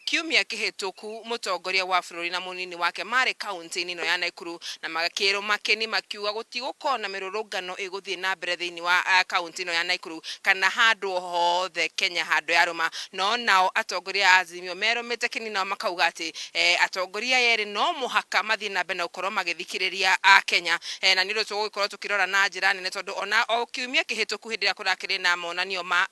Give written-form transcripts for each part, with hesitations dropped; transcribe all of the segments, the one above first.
Kiumia kĩhĩtũku mũtongoria wa bũrũri na mũnini wake marĩ kaunti-inĩ ĩno ya Naikuru na makĩrũma kĩni makiuga gũtigũkorwo na mĩrũrũngano ĩgũthiĩ na mbere thĩinĩ wa kaunti ĩno ya Naikuru kana handũ hothe Kenya handũ yarũma. No nao atongoria a Azimio merũmĩte kĩni nao makauga atĩ atongoria aya erĩ no mũhaka mathiĩ na mbere na gũkorwo magĩthikĩrĩria Akenya. Na nĩ ũndũ tũgũgĩkorwo tũkĩrora na njĩra nene tondũ ona o kiumia kĩhĩtũku hĩndĩ ĩrĩa kũrakĩrĩ na monanio ma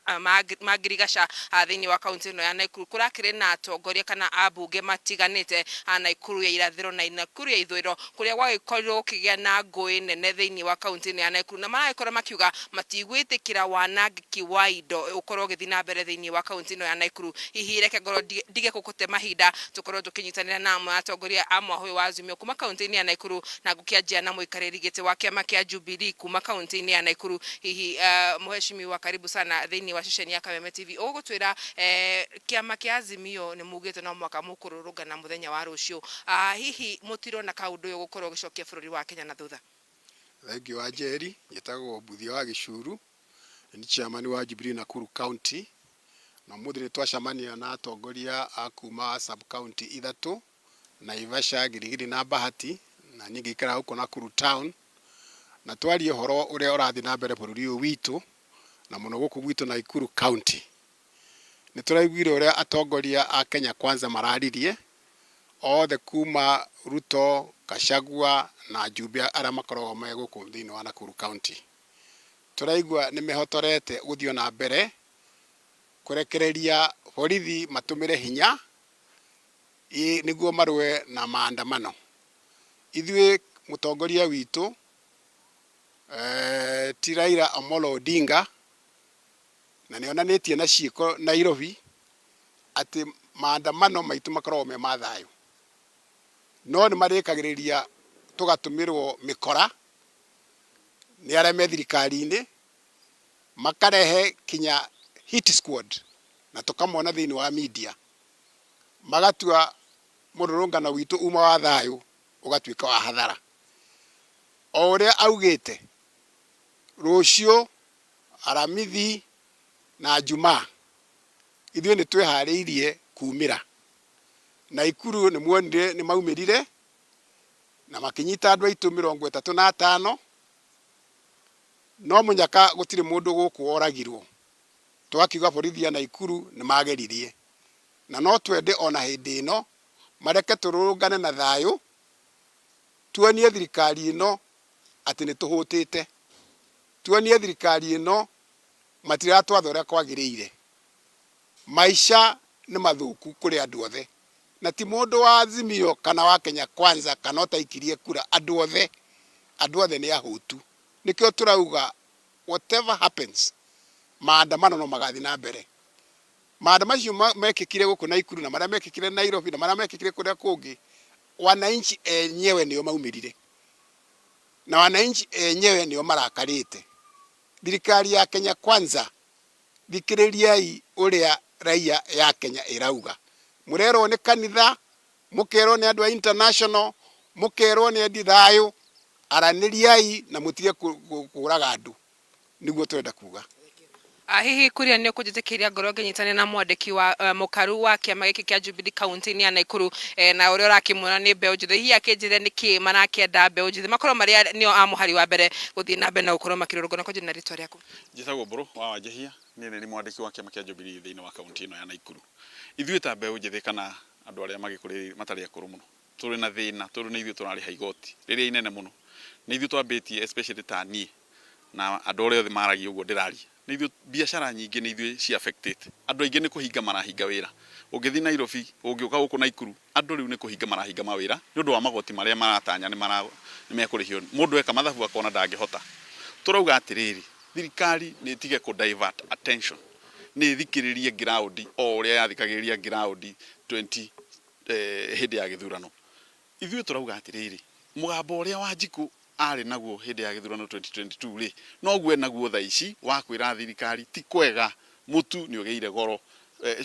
ma ngirigaca thĩinĩ wa kaunti ĩno ya Naikuru kũrakĩrĩ na atongoria kana ambunge matiganĩte a Naikuru ya irathĩro na Nakuru ya ithũĩro kũrĩa gwagĩkorirwo gũkĩgĩa na ngũĩ nene thĩinĩ wa kaunti ĩno ya Naikuru na maragĩkorwo makiuga matigwĩtĩkĩra wanangĩki wa indo ũkorwo ũgĩthiĩ na mbere thĩinĩ wa kaunti ĩno ya Naikuru. Hihi reke ngorwo ndige gũkũte mahinda tũkorwo tũkĩnyitanĩra na amwe a atongoria a mwahũ ũyũ wa Azimio kuma kaunti-inĩ ya Naikuru na ngũkĩanjia na mũikarĩri gĩtĩ wa kĩama kĩa Jubilee kuma kaunti-inĩ ya Naikuru. Hihi mheshimiwa, karibu sana thĩinĩ wa ceceni ya Kameme TV. Ũgũtwĩra kĩama kĩa Azimio nĩ mugĩte no mũhaka mũkũrũrũngana mũthenya wa rũciũ. Hihi mũtirona ka ũndũ ũyũ ũgũkorwo ũgĩcokia bũrũri wa Kenya na thutha? Thengiũ wa Njeri, njĩtagwo Mbuthia wa Gĩcuru, nĩ chairman wa Jubilee Nakuru County, na ũmũthĩ nĩ twacemania na atongoria a kuma sub county ithatũ, Naivasha, Giligili na Bahati, na niĩ ngĩikara gũkũ Nakuru town, na twaria ũhoro ũrĩa ũrathiĩ na mbere bũrũri ũyũ witũ, na mũno gũkũ gwitũ Nakuru County. Nĩ tũraiguire ũrĩa atongoria a Kenya Kwanza mararirie, othe kuma Ruto, Gachagua na ajumbe arĩa makoragwo me gũkũ thĩinĩ wa Nakuru County. Tũraigua nĩ mehotorete gũthiĩ ona mbere kũrekereria borithi matũmĩre hinya nĩguo marũe na maandamano. Ithuĩ mũtongoria witũ ti Raila Amolo Odinga na nĩ onanĩtie na ciĩko Nairobi atĩ maandamano maitũ makoragwo me ma thayũ. No nĩ marĩkagĩrĩria tũgatũmĩrwo mĩkora nĩ arĩa me thirikari-inĩ, makarehe kinya hit squad na tũkamona thĩinĩ wa media, magatua mũrũrũngano witũ uma wa thayũ ũgatuĩka wa hathara. O ũrĩa augĩte, rũciũ Aramithi na Njumaa, ithuĩ nĩ twĩharĩirie kumĩra. Naikuru nĩ muonire nĩ maumĩrire na makĩnyita andũ aitũ 35, no mũnyaka gũtirĩ mũndũ gũkũ woragirwo. Tũgakiuga borithi a Naikuru nĩ mageririe. Na no twende ona hĩndĩ ĩno mareke tũrũrũngane na thayũ, tuonie thirikari ĩno atĩ nĩ tũhũtĩte. Tuonie thirikari ĩno matiratwatha ũrĩa kwagĩrĩire. Maica nĩ mathũku kũrĩ andũ othe, na ti mũndũ wa Azimio kana wa Kenya Kwanza kana ũtaikirie kura, andũ othe, andũ othe nĩ ahũtu. Nĩkĩo tũrauga whatever happens, maandamano no magathiĩ na mbere. Maandamano macio mekĩkire gũkũ Naikuru na marĩa mekĩkire Nairobi na marĩa mekĩkire kũrĩa kũngĩ, wananchi enyewe nĩo maumĩrire. Na wananchi enyewe nĩo marakarĩte. Thirikari ya Kenya Kwanza, thikĩrĩriai ũrĩa raia ya Kenya ĩrauga. Mũrerwo nĩ kanitha, mũkerwo nĩ andũ a international, mũkerwo nĩ endi thayũ, aranĩriai na mũtige kũraga andũ. Nĩguo tũrenda kuga. Hihi Kuria nĩ ũkũnjĩtĩkĩria ngorwo ngĩnyitanĩra na mwandĩki wa mũkaru wa kĩama gĩkĩ kĩa Jubilee kaunti-inĩ ya Nakuru na ũrĩa ũrakĩmuona nĩ mbeũ njĩthĩ, hihi akĩnjĩre nĩkĩ marakĩenda mbeũ njĩthĩ makorwo marĩ nĩo a mũhari wa mbere gũthiĩ na mbere na gũkorwo makĩrũrũngana. Kwanjia na rĩtwa rĩaku. Njĩtagwo Mbũrũ wa Wanjĩhia, niĩ nĩ niĩ mwandĩki wa kĩama kĩa Jubilee thĩinĩ wa kaunti ĩno ya Nakuru. Ithuĩ ta mbeũ njĩthĩ kana andũ arĩa magĩkũrĩte matarĩ akũrũ mũno, tũrĩ na thĩna tondũ nĩ ithuĩ tũrarĩha igoti rĩrĩa inene mũno. Nĩ ithuĩ twambĩtie especially ta niĩ na andũ arĩa othe maragia ũguo ndĩraria. Nĩ ithuĩ biacara nyingĩ nĩ ithuĩ ci affect ĩte. Andũ aingĩ nĩ kũhinga marahinga wĩra. Ũngĩthiĩ Nairobi, ũngĩũka gũkũ Naikuru, andũ rĩu nĩ kũhinga marahinga mawĩra nĩ ũndũ wa magoti marĩa maratanya nĩ mekũrĩhio. Mũndũ eka mathabu akona ndangĩhota. Tũrauga atĩrĩrĩ, thirikari nĩ ĩtige kũ divert attention, nĩ ĩthikĩrĩrie ground o ũrĩa yathikagĩrĩria ground 20 hĩndĩ ya gĩthurano. Ithuĩ tũrauga atĩrĩrĩ, mũgambo ũrĩa Wanjikũ arĩ naguo hĩndĩ ya gĩthurano 2022 rĩ, noguo enaguo thaa ici wa kwĩra thirikari ti kwega, mũtu nĩ ũgĩire goro,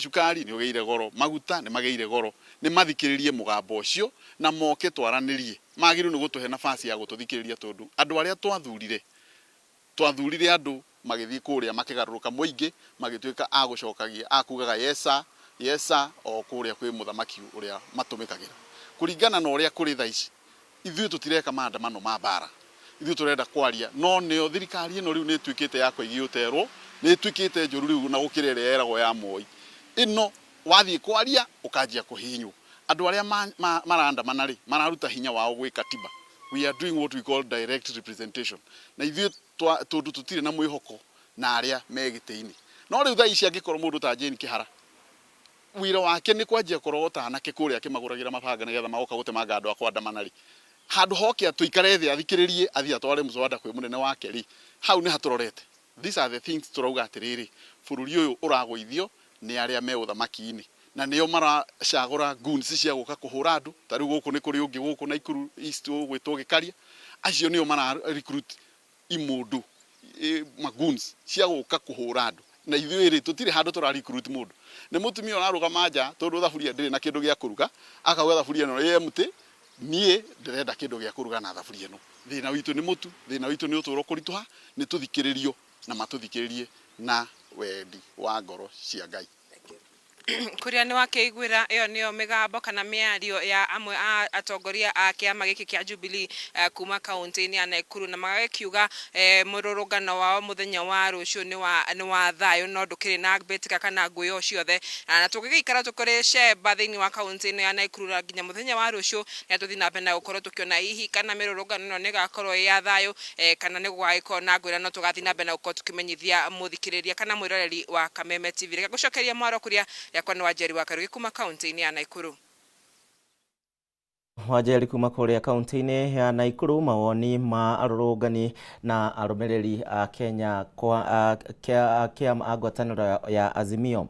cukari nĩ ũgĩire goro, maguta nĩ magĩire goro, nĩ mathikĩrĩrie mũgambo ũcio na moke twaranĩrie. Magĩrĩirwo nĩ gũtũhe nafasi ya gũtũthikĩrĩria tondũ andũ arĩa twathurire Twathurire andũ magĩthiĩ kũrĩa makĩgarũrũka mũingĩ magĩtuĩka a gũcokagia a kugaga yes sir Yes sir o kũrĩa kwĩ mũthamaki ũrĩa matũmĩkagĩra. Kũringana na ũrĩa kũrĩ thaa ici, ithuĩ tũtireka maandamano ma mbara, ithuĩ tũrenda kwaria, no nĩo thirikari ĩno rĩu nĩ ĩtuĩkĩte ya kũigĩũterwo, nĩ ĩtuĩkĩte njũru rĩu na gũkĩra ĩrĩa yeragwo ya Moi. Ĩno wathiĩ kwaria ũkanjia kũhihinywo. Andũ arĩa marandamana rĩ, mararuta hinya wao gwĩ katiba. We are doing what we call direct representation. Na ithuĩ tondũ tũtirĩ na mwĩhoko na arĩa me gĩtĩ-inĩ. No rĩu thaa ici angĩkorwo mũndũ ta Jane Kĩhara wĩra wake nĩ kwanjia kũrogota anake kũrĩa akĩmagũragĩra mabanga nĩgetha magoka gũtemanga andũ a kwandamana rĩ, handũ hoke tũikare thĩ athikĩrĩrie athiĩ atware mũswada kwĩ mũnene wake rĩ, hau nĩ hatũrorete. These are the things tũrauga atĩrĩrĩ, bũrũri ũyũ ũragũithio nĩ arĩa me ũthamaki-inĩ na nĩo maracagũra goons cia gũka kũhũra andũ. Ta rĩu gũkũ nĩ kũrĩ ũngĩ gũkũ Naikuru East ũgwĩtwo Gĩkaria, acio nĩo mara recruit imũndũ, ma goons cia gũka kũhũra andũ. Na ithuĩ rĩ, tũtirĩ handũ tũra recruit mũndũ. Nĩ mũtumia ũrarũgama nja tondũ thaburia ndĩrĩ na kĩndũ gĩa kũruga, akauga thaburia ĩno ĩ empty, niĩ ndĩrenda kĩndũ gĩa kũruga na thaburia ĩno. Thĩna witũ nĩ mũtu, thĩna witũ nĩ ũtũro kũritũha, nĩ tũthikĩrĩrio na matũthikĩrĩrie na wendi wa ngoro cia Ngai. Kuria nĩ wakĩiguĩra ĩyo nĩyo mĩgambo kana mĩario ya amwe a atongoria a kĩama gĩkĩ kĩa Jubilee kuma kaunti-inĩ ya Nakuru, na magagĩkiuga mũrũrũngano wao mũthenya wa rũciũ nĩ wa thayũ no ndũkĩrĩ na mbĩtĩka kana ngũĩ o ciothe. Na tũgĩgĩikara tũkĩrĩ cemba thĩinĩ wa kaunti ĩno ya Nakuru na nginya mũthenya wa rũciũ nĩ tũthiĩ na mbere na gũkorwo tũkĩona hihi kana mĩrũrũngano ĩno nĩ ĩgakorwo ĩ ya thayũ kana nĩ gũgagĩkorwo na ngũĩ, na no tũgathiĩ na mbere na gũkorwo tũkĩmenyithia mũthikĩrĩria kana mwĩroreri wa Kameme TV. Reke ngũcokerie mwaro kũrĩa rĩakwa nĩ Wanjeri wa Karugi kuma kaunti-inĩ ya Nakuru. Wanjeri kuma kũrĩa kaunti-inĩ ya Nakuru, mawoni ma arũrũngani na arũmĩrĩri a Kenya kwa kĩama a ngwatanĩro ya Azimio.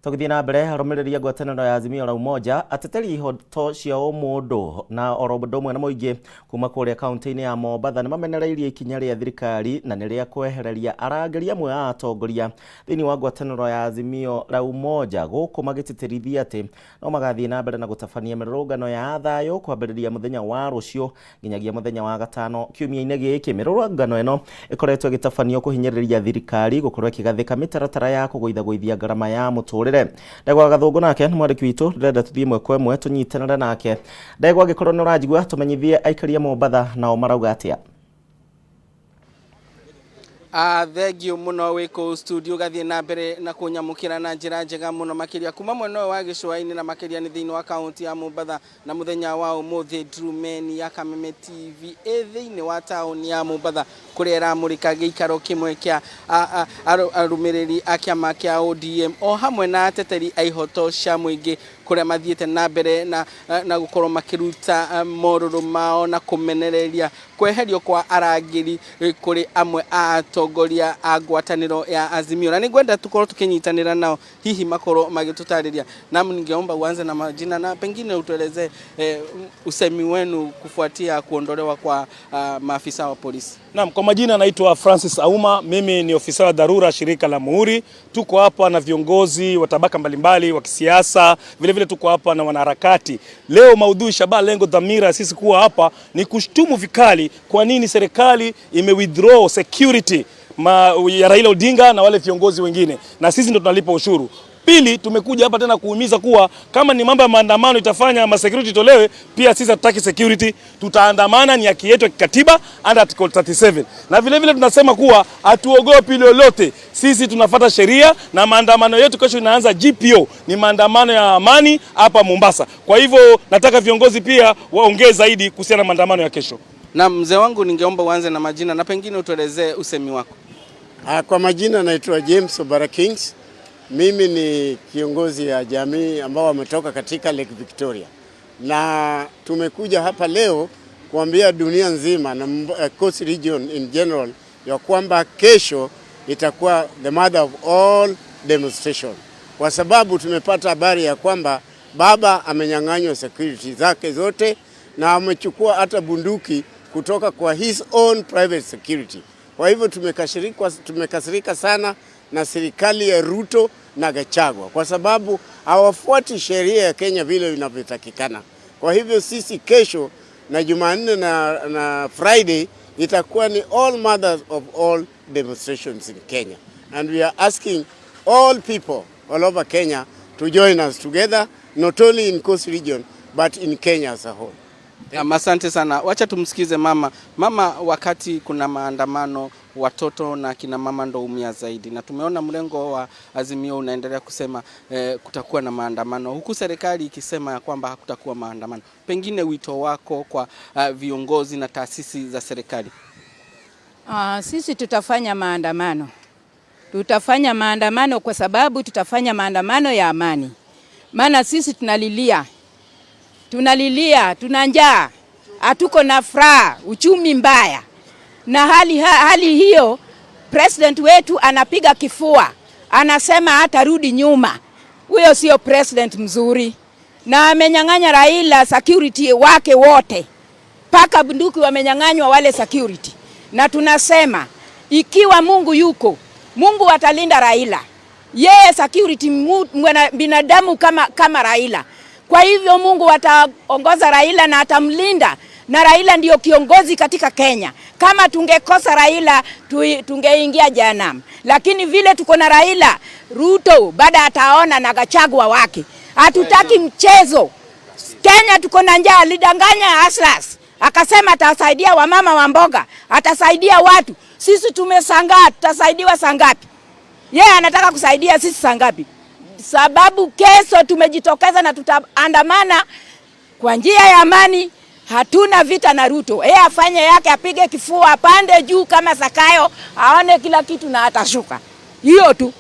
Tũgĩthiĩ na mbere, arũmĩrĩri a ngwatanĩro ya Azimio la Umoja, ateteri ihoto cia ũmũndũ na oro ũndũ ũmwe na mũingĩ kuma kũrĩa kaunti-inĩ ya Mombatha nĩ mamenereirie ikinya rĩa thirikari na nĩ rĩa kwehereria arangĩri amwe a atongoria thĩinĩ wa ngwatanĩro ya Azimio la Umoja, gũkũ magĩtĩtĩrithia atĩ no magathiĩ na mbere na gũtabania mĩrũrũngano ya thayũ kwambĩrĩria mũthenya wa rũciũ nginyagia mũthenya wa gatano kiumia-inĩ gĩkĩ. Mĩrũrũngano ĩno ĩkoretwo ĩgĩtabanio kũhinyĩrĩria thirikari gũkorwo ĩkĩgathĩka mĩtaratara ya kũgũithagũithia ngarama ya mũtũrĩre. Ndegwa Gathũngũ nake nĩ mwandĩki witũ, ndĩrenda tũthiĩ ĩmwe kwa ĩmwe tũnyitanĩre nake. Ndegwa, angĩkorwo nĩ ũranjigua, tũmenyithie aikari a Mombatha nao marauga atĩa. Thengio mũno wĩ kũu studio ũgathiĩ na mbere na kũnyamũkĩra na njĩra njega mũno makĩria kuma mwena ũyũ wa gĩcũa-inĩ na makĩria nĩ thĩinĩ wa kaunti ya Mombatha. Na mũthenya wa ũmũthĩ Ndurumeni ya Kameme TV ĩ thĩinĩ wa taũni ya Mombatha kũrĩa ĩramũrĩka gĩikaro kĩmwe kĩa arũmĩrĩri a kĩama kĩa ODM o hamwe na ateteri a ihoto cia mũingĩ kũrĩa mathiĩte na mbere na gũkorwo makĩruta morũrũ mao na kũmenereria kweherio kwa arangĩri kũrĩ amwe a atongoria a ngwatanĩro ya Azimio. Na nĩngwenda tũkorwo tũkĩnyitanĩra nao hihi makorwo magĩtũtarĩria. Nam, ningeomba uanze na majina na pengine utuelezee usemi wenu kufuatia kuondolewa kwa maafisa wa polisi. Naam, kwa majina naitwa Francis Auma, mimi ni ofisa wa dharura shirika la Muhuri. Tuko hapa na viongozi wa tabaka mbalimbali wa kisiasa, vile vile tuko hapa na wanaharakati. Leo maudhui shabaha, lengo, dhamira sisi kuwa hapa ni kushtumu vikali kwa nini serikali ime withdraw security ya Raila Odinga na wale viongozi wengine, na sisi ndo tunalipa ushuru. Pili, tumekuja hapa tena kuhimiza kuwa kama ni mambo ya maandamano itafanya ma security itolewe, pia sisi hatutaki security, tutaandamana, ni haki yetu ya kikatiba under article 37. Na vile vile tunasema kuwa hatuogopi lolote, sisi tunafuata sheria na maandamano yetu kesho inaanza GPO, ni maandamano ya amani hapa Mombasa. Kwa hivyo nataka viongozi pia waongee zaidi kuhusiana na maandamano ya kesho. Na mzee wangu, ningeomba uanze na majina na pengine utuelezee usemi wako. Kwa majina naitwa James Obara Kings. Mimi ni kiongozi ya jamii ambao wametoka katika Lake Victoria, na tumekuja hapa leo kuambia dunia nzima na Coast Region in general ya kwamba kesho itakuwa the mother of all demonstration, kwa sababu tumepata habari ya kwamba baba amenyang'anywa security zake zote na amechukua hata bunduki kutoka kwa his own private security. Kwa hivyo tumekasirika sana na serikali ya Ruto na Gachagua kwa sababu hawafuati sheria ya Kenya vile inavyotakikana. Kwa hivyo sisi kesho na Jumanne na Friday itakuwa ni all mothers of all demonstrations in Kenya. And we are asking all people all over Kenya to join us together, not only in Coast Region, but in Kenya as a whole. Asante sana. Wacha tumsikize mama. Mama, wakati kuna maandamano watoto na kina mama ndo umia zaidi, na tumeona mrengo wa Azimio unaendelea kusema kutakuwa na maandamano, huku serikali ikisema ya kwamba hakutakuwa maandamano. Pengine wito wako kwa viongozi na taasisi za serikali? Sisi tutafanya maandamano, tutafanya maandamano kwa sababu tutafanya maandamano ya amani, maana sisi tunalilia, tunalilia, tuna njaa, hatuko na furaha, uchumi mbaya, na hali hiyo president wetu anapiga kifua, anasema hatarudi nyuma. Huyo sio president mzuri, na amenyang'anya Raila security wake wote, mpaka bunduki wamenyang'anywa wale security. Na tunasema ikiwa Mungu yuko, Mungu atalinda Raila. Yeye security binadamu kama Raila. Kwa hivyo Mungu ataongoza Raila na atamlinda, na Raila ndiyo kiongozi katika Kenya. Kama tungekosa Raila tungeingia jehanamu, lakini vile tuko na Raila, Ruto baada ataona na Gachagua wake. Hatutaki mchezo. Kenya tuko na njaa. Alidanganya Aslas akasema atasaidia wamama wa mboga, atasaidia watu. Sisi tumesangaa, tutasaidiwa saa ngapi? Yeye anataka kusaidia sisi saa ngapi? Sababu kesho tumejitokeza na tutaandamana kwa njia ya amani. Hatuna vita na Ruto. Yeye afanye yake, apige kifua, apande juu kama Zakayo, aone kila kitu na atashuka. Hiyo tu.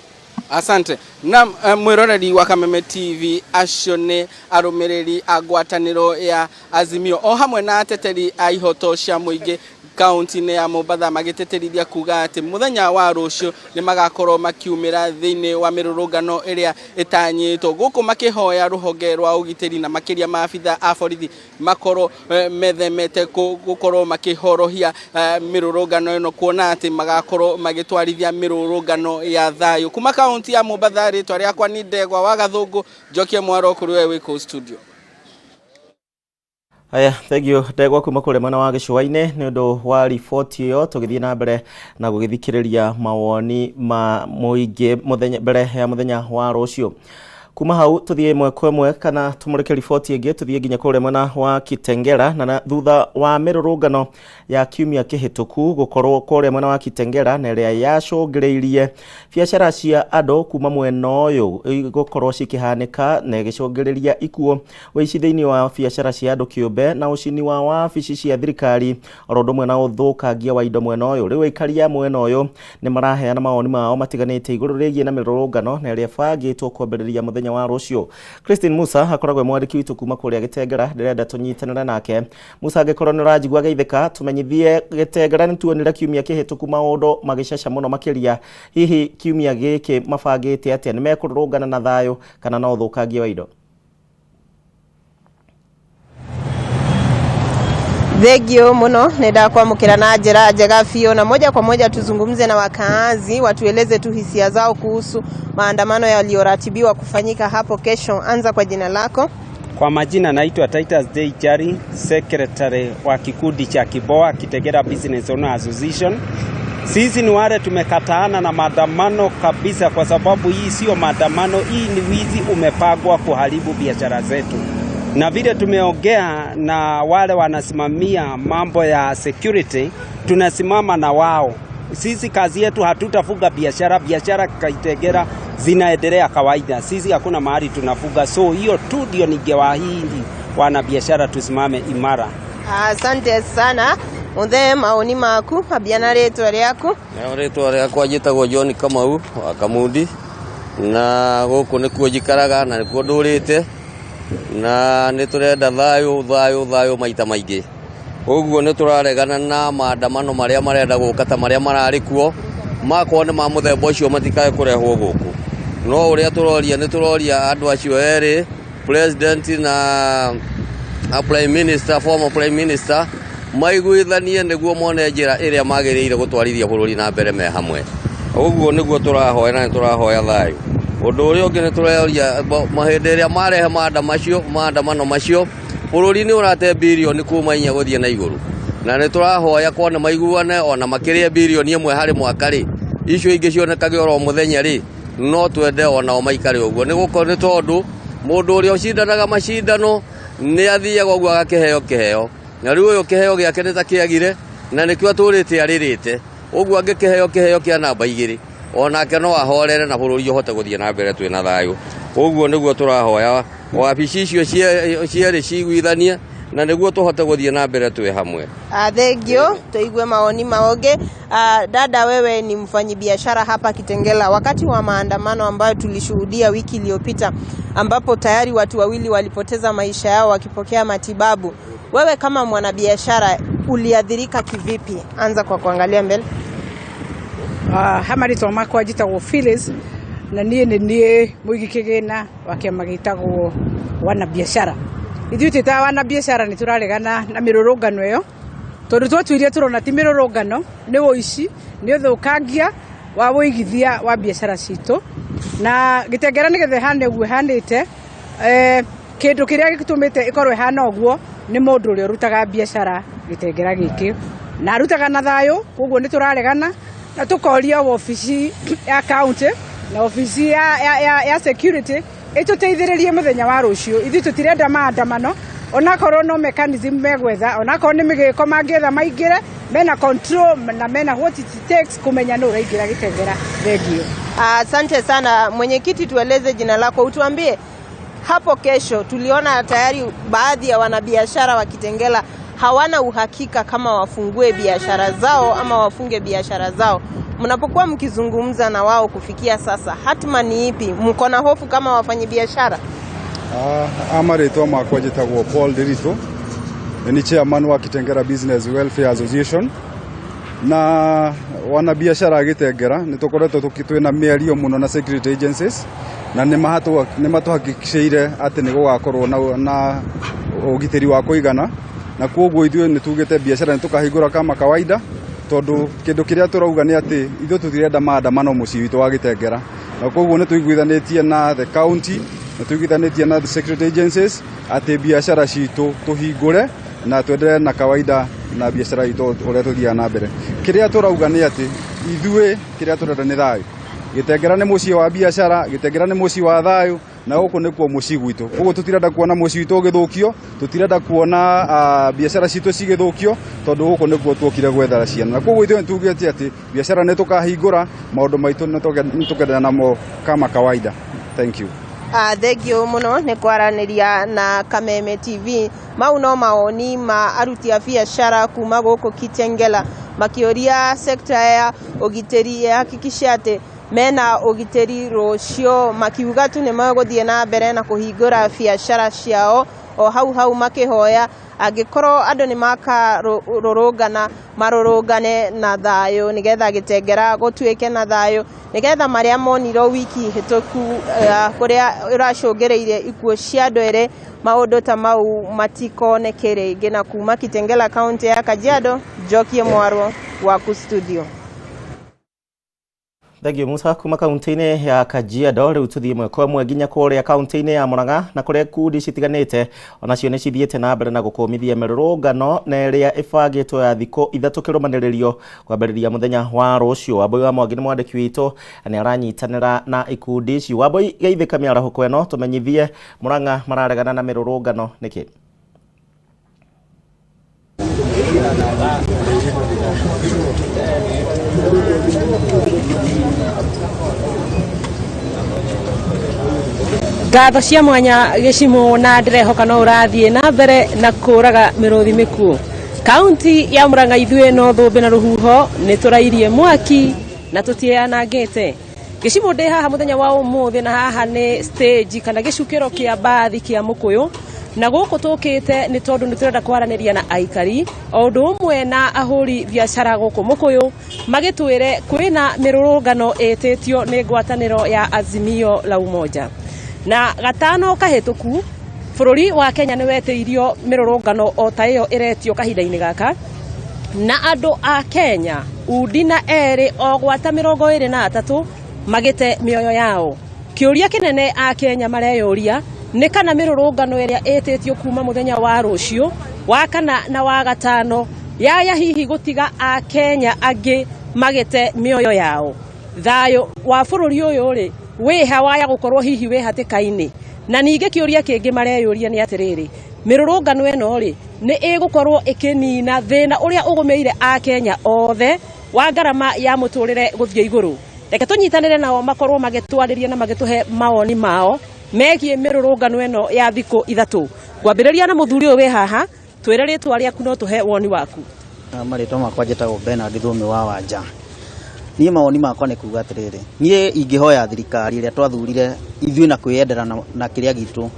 Asante. Na mwiroreri wa Kameme TV, acio nĩ arũmĩrĩri a ngwatanĩro ya Azimio o hamwe na ateteri a ihoto cia mũingĩ kaunti-inĩ ya Mombatha, magĩtĩtĩrithia kuga atĩ mũthenya wa rũciũ nĩ magakorwo makiumĩra thĩinĩ wa mĩrũrũngano ĩrĩa ĩtanyĩtwo gũkũ, makĩhoya rũhonge rwa ũgitĩri na makĩria maabitha a borithi makorwo methemete gũkorwo makĩhorohia mĩrũrũngano ĩno, kuona atĩ magakorwo magĩtwarithia mĩrũrũngano ya thayũ. Kuma kaunti ya Mombatha, rĩtwa rĩakwa nĩ Ndegwa wa Gathũngũ. Njokie mwaro kũrĩ we wĩ kũu studio. Haya, thank you Ndegwa kuma kũrĩa mwena wa gĩcũa-inĩ nĩ ũndũ wa riboti ĩyo. Tũgĩthiĩ na mbere na gũgĩthikĩrĩria mawoni ma mũingĩ mũthenya mbere ya mũthenya wa rũciũ. Kuma hau tũthiĩ ĩmwe kwa ĩmwe kana tũmũrĩke riboti ĩngĩ, tũthiĩ nginya kũrĩa mwena wa Kitengela na thutha wa mĩrũrũngano ya kiumia kĩhĩtũku gũkorwo kũrĩa mwena wa Kitengela na ĩrĩa yacũngĩrĩirie biacara cia andũ kuma mwena ũyũ gũkorwo cikĩhanĩka na ĩgĩcũngĩrĩria ikuũ, ũici thĩinĩ wa biacara cia andũ kĩũmbe na ũcini wa wabici cia thirikari oro ũndũ ũmwe na ũthũkangia wa indo mwena ũyũ. Rĩu aikari a mwena ũyũ nĩ maraheana mawoni mao matiganĩte igũrũ rĩgiĩ na mĩrũrũngano na ĩrĩa ĩbangĩtwo kwambĩrĩria mũthenya wa rũciũ. Christine Musa akoragwo e mwandĩki witũ kuma kũrĩa Gĩtengera, ndĩrenda tũnyitanĩre nake. Musa, angĩkorwo nĩ ũranjigua geithĩka, tũmenyithie Gĩtengera nĩ tuonire kiumia kĩhĩtũku maũndũ magĩcaca mũno makĩria, hihi kiumia gĩkĩ mabangĩte atĩa? Nĩ mekũrũrũngana na thayũ kana na ũthũkangia wa indo? Thengio muno, nenda kuamukira na njira njega biũ, na moja kwa moja tuzungumze na wakaazi watueleze tu hisia zao kuhusu maandamano yaliyoratibiwa kufanyika hapo kesho. Anza kwa jina lako. Kwa majina naitwa Titus J Chari, secretary wa kikundi cha Kiboa Kitegera Business Owner Association. Sisi ni wale tumekataana na maandamano kabisa, kwa sababu hii sio maandamano, hii ni wizi umepangwa kuharibu biashara zetu. Na vile tumeongea na wale wanasimamia mambo ya security, tunasimama na wao. Sisi kazi yetu hatutafuga biashara, biashara Kitegera zinaendelea kawaida. Sisi hakuna mahali tunafuga, so hiyo tu ndio ningewaahidi wanabiashara tusimame imara. Asante sana muthe, maoni maku ambia na rĩtwa rĩaku. Rĩtwa rĩakwa njĩtagwo John Kamau wa Kamundi, na gũkũ nĩkuo njikaraga na nĩkuo ndũrĩte, na nĩ tũrenda thayũ thayũ thayũ maita maingĩ. Ũguo nĩ tũraregana na maandamano marĩa marenda gũka ta marĩa mararĩ kuo, makorwo nĩ ma mũthemba ũcio matikae kũrehwo gũkũ. No ũrĩa tũroria, nĩ tũroria andũ acio erĩ, president na prime minister, former prime minister, maiguithanie nĩguo mone njĩra ĩrĩa magĩrĩire gũtwarithia bũrũri na mbere me hamwe. Ũguo nĩguo tũrahoya na nĩ tũrahoya thayũ. Ũndũ ũrĩa ũngĩ nĩ tũroria hĩndĩ ĩrĩa marehe maandamano macio, bũrũri nĩ ũrate birioni kuma 4 gũthiĩ na igũrũ, na nĩ tũrahoya kona maiguane ona makĩria birioni 1 harĩ mwaka rĩ, icio ingĩ cionekage oro mũthenya rĩ, No twende onao maikare ũguo, nĩ gũkorwo nĩ tondũ mũndũ ũrĩa ũcindanaga macindano nĩ athiaga ũguo agakĩheo kĩheo, na rĩu ũyũ kĩheo gĩake nĩ ta kĩagire, na nĩkĩo atũrĩte arĩrĩte. Ũguo angĩkĩheo kĩheo kĩa namba igĩrĩ, onake no ahorere na bũrũri ũhote gũthiĩ na mbere twĩna thayũ. Ũguo nĩguo tũrahoya wabici icio cierĩ ciguithanie, na nĩguo tũhote gũthiĩ na mbere twĩ hamwe. Thank you. Tuigue maoni maonge. Dada, wewe ni mfanyibiashara hapa Kitengela. Wakati wa maandamano ambayo tulishuhudia wiki iliyopita, ambapo tayari watu wawili walipoteza maisha yao wakipokea matibabu, wewe kama mwanabiashara uliathirika kivipi? Anza kwa kuangalia mbele. Ha marĩtwa makwa njĩtagwo Phyllis, na niĩ nĩ niĩ mũigi kĩgĩna wa kĩama gĩtagwo wanabiashara. Ithuĩ twĩ ta wanabiashara nĩ tũraregana na mĩrũrũngano ĩyo, tondũ twatuire tũrona ti mĩrũrũngano, nĩ ũici, nĩ ũthũkangia wa ũigithia wa biacara citũ. Na Gĩtengera nĩgetha ĩhane ũguo ĩhanĩte, kĩndũ kĩrĩa gĩtũmĩte ĩkorwo ĩhana ũguo nĩ mũndũ ũrĩa ũrutaga biacara Gĩtengera gĩkĩ, na arutaga na thayũ. Koguo nĩ tũraregana na tũkoria wabici ya county na wabici ya security ĩtũteithĩrĩrie mũthenya wa rũciũ. Ithuĩ tũtirenda maandamano, onakorwo no mechanism megwetha, onakorwo nĩ mĩgĩko mangĩetha maingĩre, mena control na mena what it takes kũmenya nũ ũraingĩra Gĩtengera. Thengiũ. Asante sana mwenyekiti, tueleze jina lako, utuambie hapo kesho. Tuliona tayari baadhi ya wanabiashara wa Kitengela hawana uhakika kama wafungue biashara zao ama wafunge biashara zao. Mnapokuwa mkizungumza na wao kufikia sasa, hatma ni ipi? Mko na hofu kama wafanyabiashara? Amarĩtwa makwa njĩtagwo Paul Ndiritu, nĩ chairman wa Kitengera Business Welfare Association, na wanabiashara a Gĩtengera nĩ tũkoretwo twĩna mĩario mũno na security agencies, na nĩ matũhakikicĩire atĩ nĩ gũgakorwo na ũgitĩri wa kũigana, na koguo ithuĩ nĩ tugĩte biacara nĩ tũkahingũra kama kawaida, tondũ kĩndũ kĩrĩa tũrauga nĩ atĩ ithuĩ tũtirenda maandamano mũciĩ witũ wa Gĩtengera, na koguo nĩ tũiguithanĩtie na the county, nĩ tũiguithanĩtie na the security agencies atĩ biacara citũ tũhingũre na tuendelee na kawaida na biacara itũ ũrĩa tũthiaga na mbere. Kĩrĩa tũrauga nĩ atĩ ithuĩ kĩrĩa tũrenda nĩ thayũ. Gĩtengera nĩ mũciĩ wa biacara, Gĩtengera nĩ mũciĩ wa thayũ, na gũkũ nĩkuo mũciĩ gwitũ. Koguo tũtirenda kuona mũciĩ witũ ũgĩthũkio, tũtirenda kuona biacara citũ cigĩthũkio, tondũ gũkũ nĩkuo tuokire gwetha ciana. Na koguo ithuĩ nĩtugĩte atĩ biacara nĩ tũkahingũra, maũndũ maitũ nĩ tũkenderea namo kama kawaida. Thank you. Thengiũ mũno nĩ kwaranĩria na Kameme TV. Mau no mawoni ma aruti a biacara kuma gũkũ Kitengela, makĩũria sekta ya ũgitĩri ĩhakikishe atĩ mena ũgitĩri rũciũ, makiuga tu nĩ megũthiĩ na mbere na kũhingũra biacara ciao o hau hau, makĩhoya angĩkorwo andũ nĩ makarũrũngana marũrũngane na thayũ, nĩgetha Gĩtengera gũtuĩke na thayũ, nĩgetha marĩa monirwo wiki hĩtũku, kũrĩa ĩracũngĩrĩirie ikuũ cia andũ erĩ, maũndũ ta mau matikoneke rĩngĩ. Na kuma Kitengela, kaunti ya Kajiado, Njokie Mwarwo waku studio. Thengiũ Musa kuma kaunti-inĩ ya Kajiado. Rĩu tũthiĩ ĩmwe kwa ĩmwe nginya kũrĩa kaunti-inĩ ya Murang'a, na kũrĩa ikundi citiganĩte onacio nĩ cithiĩte na mbere na gũkũmithia mĩrũrũngano na ĩrĩa ĩbangĩtwo ya thikũ 3 kĩrũmanĩrĩrio kwambĩrĩria mũthenya wa rũciũ. Wambui wa Mwangi nĩ mwandĩki witũ, nĩ aranyitanĩra na ikundi ici. Wambui, geithĩka mĩarahũko ĩno, tũmenyithie Murang'a mararegana na mĩrũrũngano nĩkĩ? Ngatho cia mwanya gĩcimo, na ndĩrehoka no ũrathiĩ na mbere na kũraga mĩrũthi mĩkuũ. Kaunti ya Murang'a, ithuĩ no thũmbĩ na rũhuho, nĩ tũrairie mwaki na tũtiĩyanangĩte. Gĩcimo, ndĩ haha mũthenya wa ũmũthĩ, na haha nĩ stage kana gĩcukĩro kĩa mbathi kĩa Mũkũyũ, na gũkũ tũkĩte nĩ tondũ nĩ tũrenda kwaranĩria na aikari o ũndũ ũmwe na ahũri biacara gũkũ Mũkũyũ, magĩtwĩre kwĩna mĩrũrũngano ĩtĩtio nĩ ngwatanĩro ya Azimio la Umoja. Na gatano kahĩtũku bũrũri wa Kenya nĩ wetĩirio mĩrũrũngano o ta ĩyo ĩretio kahinda-inĩ gaka, na andũ a Kenya undi na erĩ o gwata 23 magĩte mĩoyo yao. Kĩũria kĩnene a Kenya mareyũria nĩ kana mĩrũrũngano ĩrĩa ĩtĩtio kuma mũthenya wa rũciũ wa kana na wa gatano yaya hihi gũtiga a Kenya angĩ magĩte mĩoyo yao. Thayũ wa bũrũri ũyũ rĩ, Wĩha waya gũkorwo hihi wĩ hatĩka-inĩ? Na ningĩ kĩũria kĩngĩ mareyũria nĩ atĩrĩrĩ, mĩrũrũngano ĩno rĩ, nĩ ĩgũkorwo ĩkĩnina thĩna ũrĩa ũgũmĩire Akenya othe wa ngarama ya mũtũrĩre gũthiĩ igũrũ? Reke tũnyitanĩre nao makorwo magĩtwarĩria na magĩtũhe mawoni mao megiĩ mĩrũrũngano ĩno ya thikũ ithatũ. Ngwambĩrĩria na mũthuri ũyũ wĩ haha, twĩre rĩtwa rĩaku na ũtũhe woni waku. Marĩtwa makwa njĩtagwo Bernard Thũmĩ wa Wanja. Niĩ mawoni makwa nĩ kuga atĩrĩrĩ, niĩ ingĩhoya thirikari ĩrĩa twathurire ithuĩ na kwĩyendera na kĩrĩa gitũ,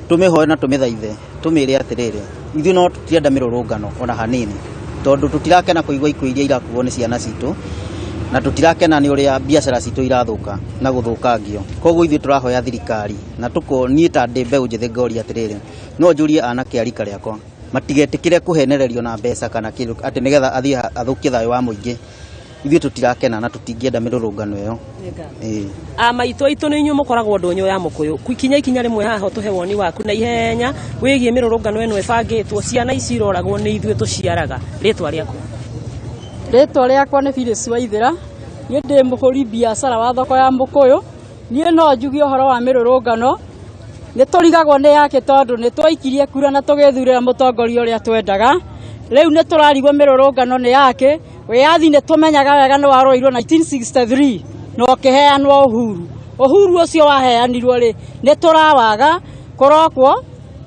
tũmĩhoe na tũmĩthaithe, tũmĩre atĩrĩrĩ, ithuĩ no tũtirenda mĩrũrũngano ona hanini, tondũ tũtirakena kũigua ikuũ iria irakuo nĩ ciana citũ, na tũtirakena nĩ ũrĩa biacara citũ irathũka na gũthũkangio. Koguo ithuĩ tũrahoya thirikari na tũko niĩ ta ndĩ mbeũ njĩthĩ ngoria atĩrĩrĩ, no njũrie anake a rika rĩakwa matigetĩkĩre kũhenererio na mbeca kana kĩndũ atĩ nĩgetha athiĩ athũkie thayũ wa mũingĩ. Ithuĩ tũtirakena na tũtingĩenda mĩrũrũngano ĩyo. Ĩĩ. A maitũ aitũ nĩ inyuĩ mũkoragwo ndũnyũ ya mũkũyũ. Kinya ikinya rĩmwe haha ũtũhe woni waku na ihenya wĩgiĩ mĩrũrũngano ĩno ĩbangĩtwo, ciana ici iroragwo nĩ ithuĩ tũciaraga. Rĩtwa rĩaku? Rĩtwa rĩakwa nĩ Phyllis Waithĩra, niĩ ndĩ mũhũri biacara wa thoko ya mũkũyũ. Niĩ no njuge ũhoro wa mĩrũrũngano, nĩ tũrigagwo nĩ yakĩ tondũ nĩ twaikirie kura na tũgĩthurĩra mũtongoria ũrĩa twendaga. Rĩu nĩ tũrarigwo mĩrũrũngano nĩ yakĩ, wĩyathi nĩ tũmenyaga wega nĩ warũirwo 1963 na ũkĩheanwo uhuru. Uhuru ũcio waheanirwo rĩ, nĩ tũrawaga kũrokwo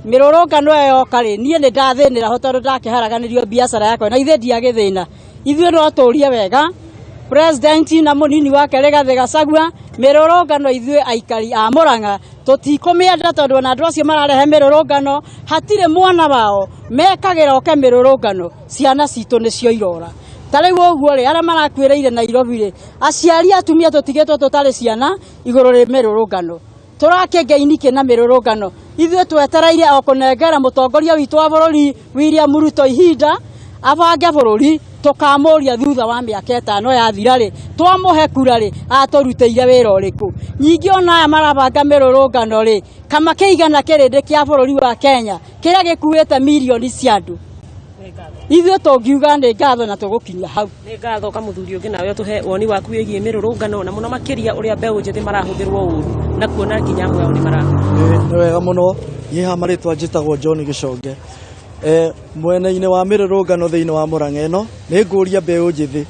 mĩrũrũngano ĩyo yoka rĩ, niĩ nĩ ndathĩnĩra ho tondũ ndakĩharaganĩrio biacara yakwa na ithe ndiagĩthĩna. Ithuĩ no tũrie wega president na mũnini wake Rigathĩ Gachagua, mĩrũrũngano ithuĩ aikari a Murang'a tũtikũmĩenda tondũ ona andũ acio mararehe mĩrũrũngano hatirĩ mwana wao mekagĩra oke mĩrũrũngano, ciana citũ nĩcio irora. Ta rĩu ũguo rĩ, arĩa marakuĩrĩire Nairobi rĩ, aciari atumia tũtigĩtwo tũtarĩ ciana igũrũ rĩ mĩrũrũngano. Tũrakĩngeini na mĩrũrũngano? Ithuĩ twetereire o kũnengera mũtongoria witũ wa bũrũri William Ruto ihinda abange bũrũri, tũkamũria thutha wa mĩaka ĩtano yathira rĩ, twamũhe kura rĩ, atũrutĩire wĩra ũrĩkũ? Ningĩ ona aya marabanga mĩrũrũngano rĩ, kama kĩigana kĩrĩndĩ kĩa bũrũri wa Kenya kĩrĩa gĩkuĩte mirioni cia andũ. Ithuĩ tũngiuga nĩ ngatho na tũgũkinyia hau. Nĩ ngatho ka mũthuri ũngĩ nawe ũtũhe woni waku wĩgiĩ mĩrũrũngano na mũno makĩria ũrĩa mbeũ njĩthĩ marahũthĩrwo ũru na kuona nginya amwe ao nĩ marakua. Nĩ wega mũno, niĩ haha marĩtwa njĩtagwo John Gĩconge. E, mwena-inĩ wa mĩrũrũngano thĩinĩ wa Mũrang'a ĩno, nĩ ngũria mbeũ njĩthĩ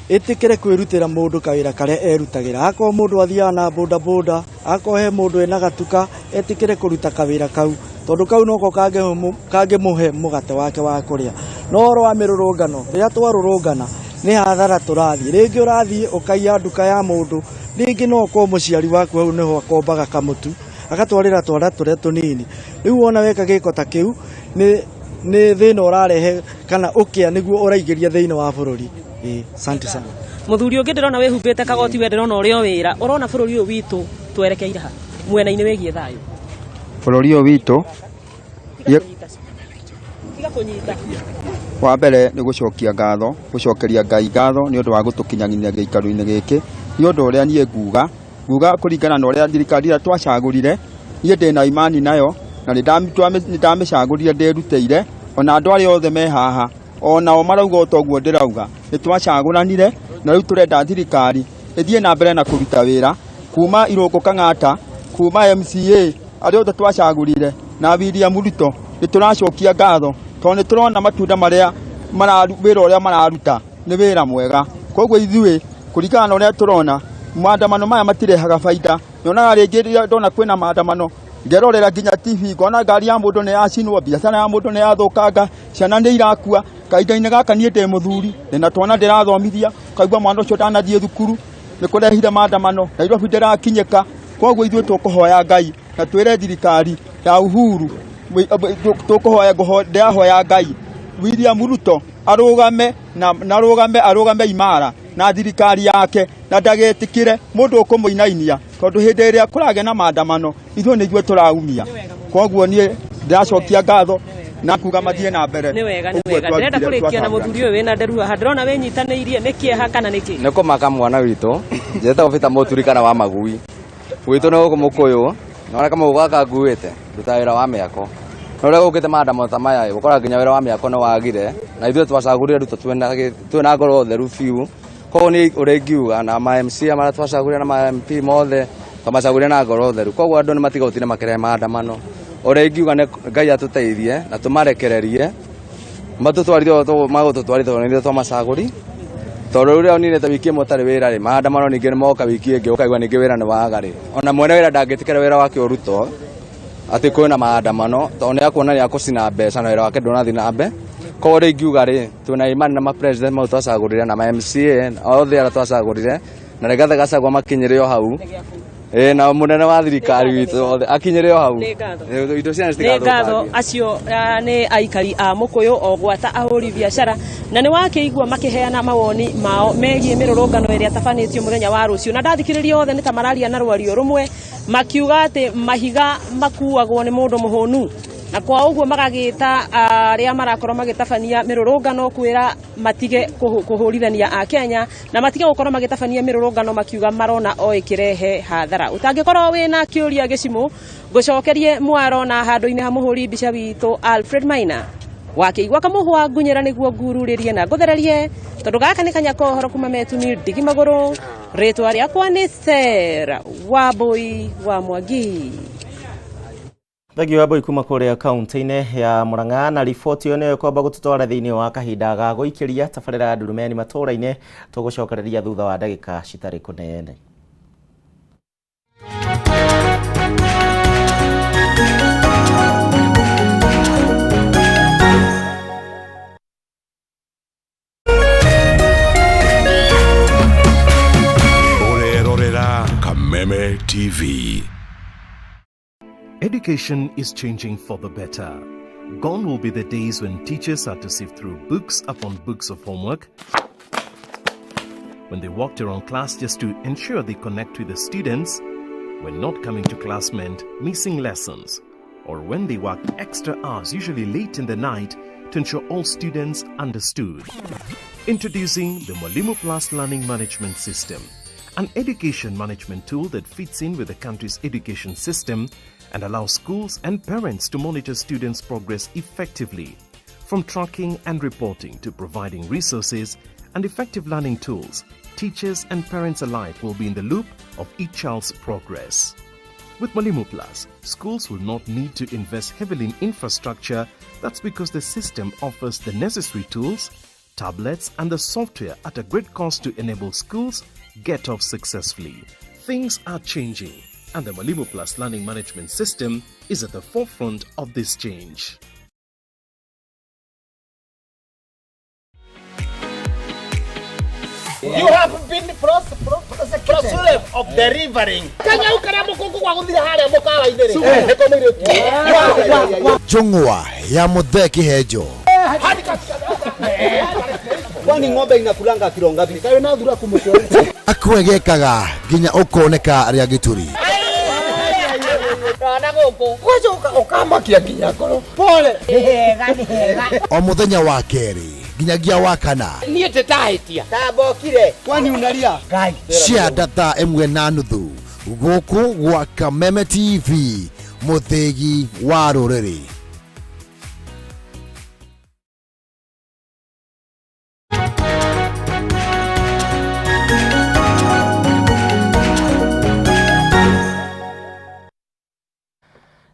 ĩtĩkĩre kwĩrutĩra mũndũ kawĩra karĩa erutagĩra. Akorwo mũndũ athiaga na boda boda, akorwo he mũndũ ena gatuka, etĩkĩre kũruta kawĩra kau, tondũ kau noko kangĩmũhe mũgate wake wa kũrĩa. No ũhoro wa mĩrũrũngano, rĩrĩa twarũrũngana nĩ hathara tũrathiĩ. Rĩngĩ ũrathiĩ ũkaiya nduka ya mũndũ, rĩngĩ no ũkorwo mũciari waku hau nĩho akombaga kamũtu, agatwarĩra twana tũrĩa tũnini. Rĩu wona weka gĩko ta kĩu, nĩ thĩna ũrarehe kana ũkĩa nĩguo ũraingĩria thĩinĩ wa bũrũri. Ĩĩ, asante sana. Mũthuri ũngĩ ndĩrona wĩhumbĩte kagoti we ndĩrona ũrĩ o wĩra. Ũrona bũrũri ũyũ witũ twerekeire ha mwena-inĩ wĩgiĩ thayũ? Bũrũri ũyũ witũ Tiga kũnyita. Wa mbere nĩ gũcokia ngatho, gũcokeria Ngai ngatho nĩ ũndũ wa gũtũkinyanĩria gĩikaro-inĩ gĩkĩ. Nĩ ũndũ ũrĩa niĩ nguga, nguga kũringana na ũrĩa thirikari ĩrĩa twacagũrire, niĩ ndĩna imani nayo na nĩ ndamĩcagũrire ndĩrutĩire, ona andũ arĩa othe me haha onao marauga o toguo ndĩrauga, nĩ twacagũranire na rĩu tũrenda thirikari ĩthiĩ na mbere na kũruta wĩra kuma Irũngũ Kang'ata, kuma MCA arĩa othe twacagũrire na William Ruto, nĩ tũracokia ngatho tondũ nĩ tũrona matunda marĩa wĩra ũrĩa mararuta nĩ wĩra mwega. Koguo ithuĩ kũringana na ũrĩa tũrona maandamano maya matirehaga baida. Nyonaga rĩngĩ rĩrĩa ndona kwĩna maandamano ngerorera nginya TV ngona ngari ya mũndũ nĩ yacinwo, biacara ya mũndũ nĩ yathũkanga, ciana nĩ irakua. Kahinda-inĩ gaka niĩ ndĩ mũthuri, ndĩna twana ndĩrathomithia, ũkaigua mwana ũcio ndanathiĩ thukuru, nĩ kũrehire maandamano, Nairobi ndĩrakinyĩka. Koguo ithuĩ tũkũhoya Ngai na twĩre thirikari ya Uhuru, tũkũhoya ndĩrahoya Ngai William Ruto arũgame na arũgame arũgame imara na thirikari yake na ndagetĩkĩre mũndũ ũkũmũinainia tondũ hĩndĩ ĩrĩa kũragĩa na maandamano ithuĩ nĩ ithuĩ tũraumia. Koguo niĩ ndĩracokia ngatho na kuga mathiĩ na mbere. Nĩ wega, nĩ Ũguo wega. Ndĩrenda twarutire kũrĩkia na twacagũra. mũthuri ũyũ wĩna nderu haha. Ndĩrona wĩnyitanĩirie, nĩ kĩeha kana nĩ kĩ? Nĩ kũmaka mwana witũ, njĩtagwo Peter Mũturi kana wa Magui. Gwitũ nĩ gũkũ Mũkũyũ, na kamũhuko gaka nguĩte, ndutaga wĩra wa mĩako. No rĩrĩa gũkĩte maandamano ta maya ĩ, ũkoraga nginya wĩra wa mĩako nĩ wagire, na ithuĩ twacagũrire Ruto twĩna ngoro theru biũ. Koguo niĩ ũrĩa ingiuga na ma MCA marĩa twacagũrire na ma MP mothe, Twamacagũrire na ngoro theru. Koguo andũ nĩ matige gũtinda makĩrehe maandamano. Ũrĩa ingiuga nĩ Ngai atũteithie na tũmarekererie matũtwarithie ũrĩa magũtũtwarithia tondũ nĩ ithuĩ twamacagũri. Tondũ rĩu rĩrĩa ũninĩte wiki ĩmwe ũtarĩ wĩra rĩ, maandamano ningĩ nĩ moka wiki ĩngĩ ũkaigua ningĩ wĩra nĩ waga rĩ, ona mwene wĩra ndangĩtĩkĩra wĩra wake ũrutwo atĩ kwĩna maandamano tondũ nĩ akuona nĩ akũcina mbeca na wĩra wake ndũnathiĩ na mbere. Koguo rĩu ingiuga rĩ, twĩna imani na ma president mau twacagũrire na ma MCA othe arĩa twacagũrire na Rigathĩ Gachagua makinyĩre o hau. Ĩĩ na mũnene wa thirikari witũ othe akinyĩre o hau. Nĩ ngatho. Ĩĩ, Indo ciana nĩ ngatho citigathũkangio. acio nĩ aikari a mũkũyũ o gwata ahũri biacara na nĩ wakĩigua makĩheana mawoni mao megiĩ mĩrũrũngano ĩrĩa tabanĩtio mũthenya wa rũciũ na ndathikĩrĩria othe nĩ ta mararia na rwario rũmwe makiuga atĩ mahiga makuagwo nĩ mũndũ mũhũnu na kwa ũguo magagĩta arĩa marakorwo magĩtabania mĩrũrũngano kwĩra matige kũhũrithania Akenya na matige gũkorwo magĩtabania mĩrũrũngano makiuga marona o ĩkĩrehe hathara. Ũtangĩkorwo wĩna kĩũria gĩcimũ ngũcokerie mwaro na handũ-inĩ ha mũhũri mbica witũ Alfred Maina wakĩigua kamũhwa ngunyĩra nĩguo ngururĩrie na ngũthererie tondũ gaka nĩ kanya kohoro kuma metuni ndigi magũrũ rĩtwa rĩakwa nĩ Sarah Wambui wa Mwangi. Thengiũ Wambui kuma kũrĩa kaunti-inĩ ya Murang'a na riboti ĩyo nĩyo ĩkwamba gũtũtwara thĩinĩ wa kahinda ga gũikĩria tabarĩra ya Ndurumeni matũũra-inĩ tũgũcokereria thutha wa ndagĩka citarĩ kũnene. Ũrerorera Kameme TV. Education is changing for the better. Gone will be the days when teachers had to sift through books upon books of homework, when they walked around class just to ensure they connect with the students, when not coming to class meant missing lessons, or when they worked extra hours, usually late in the night, to ensure all students understood. Introducing the Mwalimu Plus Learning Management System, an education management tool that fits in with the country's education system and allows schools and parents to monitor students' progress effectively. From tracking and reporting to providing resources and effective learning tools, teachers and parents alike will be in the loop of each child's progress. With Mwalimu Plus, schools will not need to invest heavily in infrastructure. That's because the system offers the necessary tools, tablets, and the software at a great cost to enable schools get off successfully. Things are changing, and the Mwalimu Plus Learning Management System is at the forefront of this change. You have been prosecuted of delivering. Kanyau karia mukungu gwa guthire haria mukawa-inĩ rĩ. Nĩko mũirĩtu. Njũng'wa ya Mũthee Kĩhenjo. Kwani ng'ombe inakulanga kilo ngapi? Kayo na thura kumutwe. Akwegekaga nginya ũkoneka rĩa gĩturi. Rona gũkũ. Gwacoka ũkamakia nginya ngoro. Pole. Nĩ hega, nĩ hega. O mũthenya wa kerĩ nginyagia wa kana. Niĩ ndĩtahĩtia. Tambokire. Kwani unalia? Ngai. Cia thaa ĩmwe na nuthu gũkũ gwa Kameme TV mũthĩgi wa rũrĩrĩ.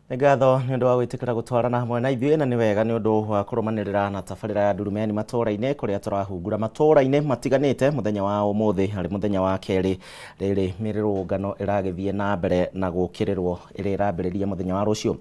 Nĩ ngatho nĩ ũndũ wa gwĩtĩkĩra gũtwarana hamwe na ithuĩ na nĩ wega nĩ ũndũ wa kũrũmanĩrĩra na tabarĩra ya Ndurumeni matũũra-inĩ kũrĩa tũrahungura matũũra-inĩ matiganĩte mũthenya wa ũmũthĩ harĩ mũthenya wa kerĩ rĩrĩ mĩrũrũngano ĩragĩthiĩ na mbere na gũkĩrĩrwo ĩrĩa ĩrambĩrĩria mũthenya wa rũciũ.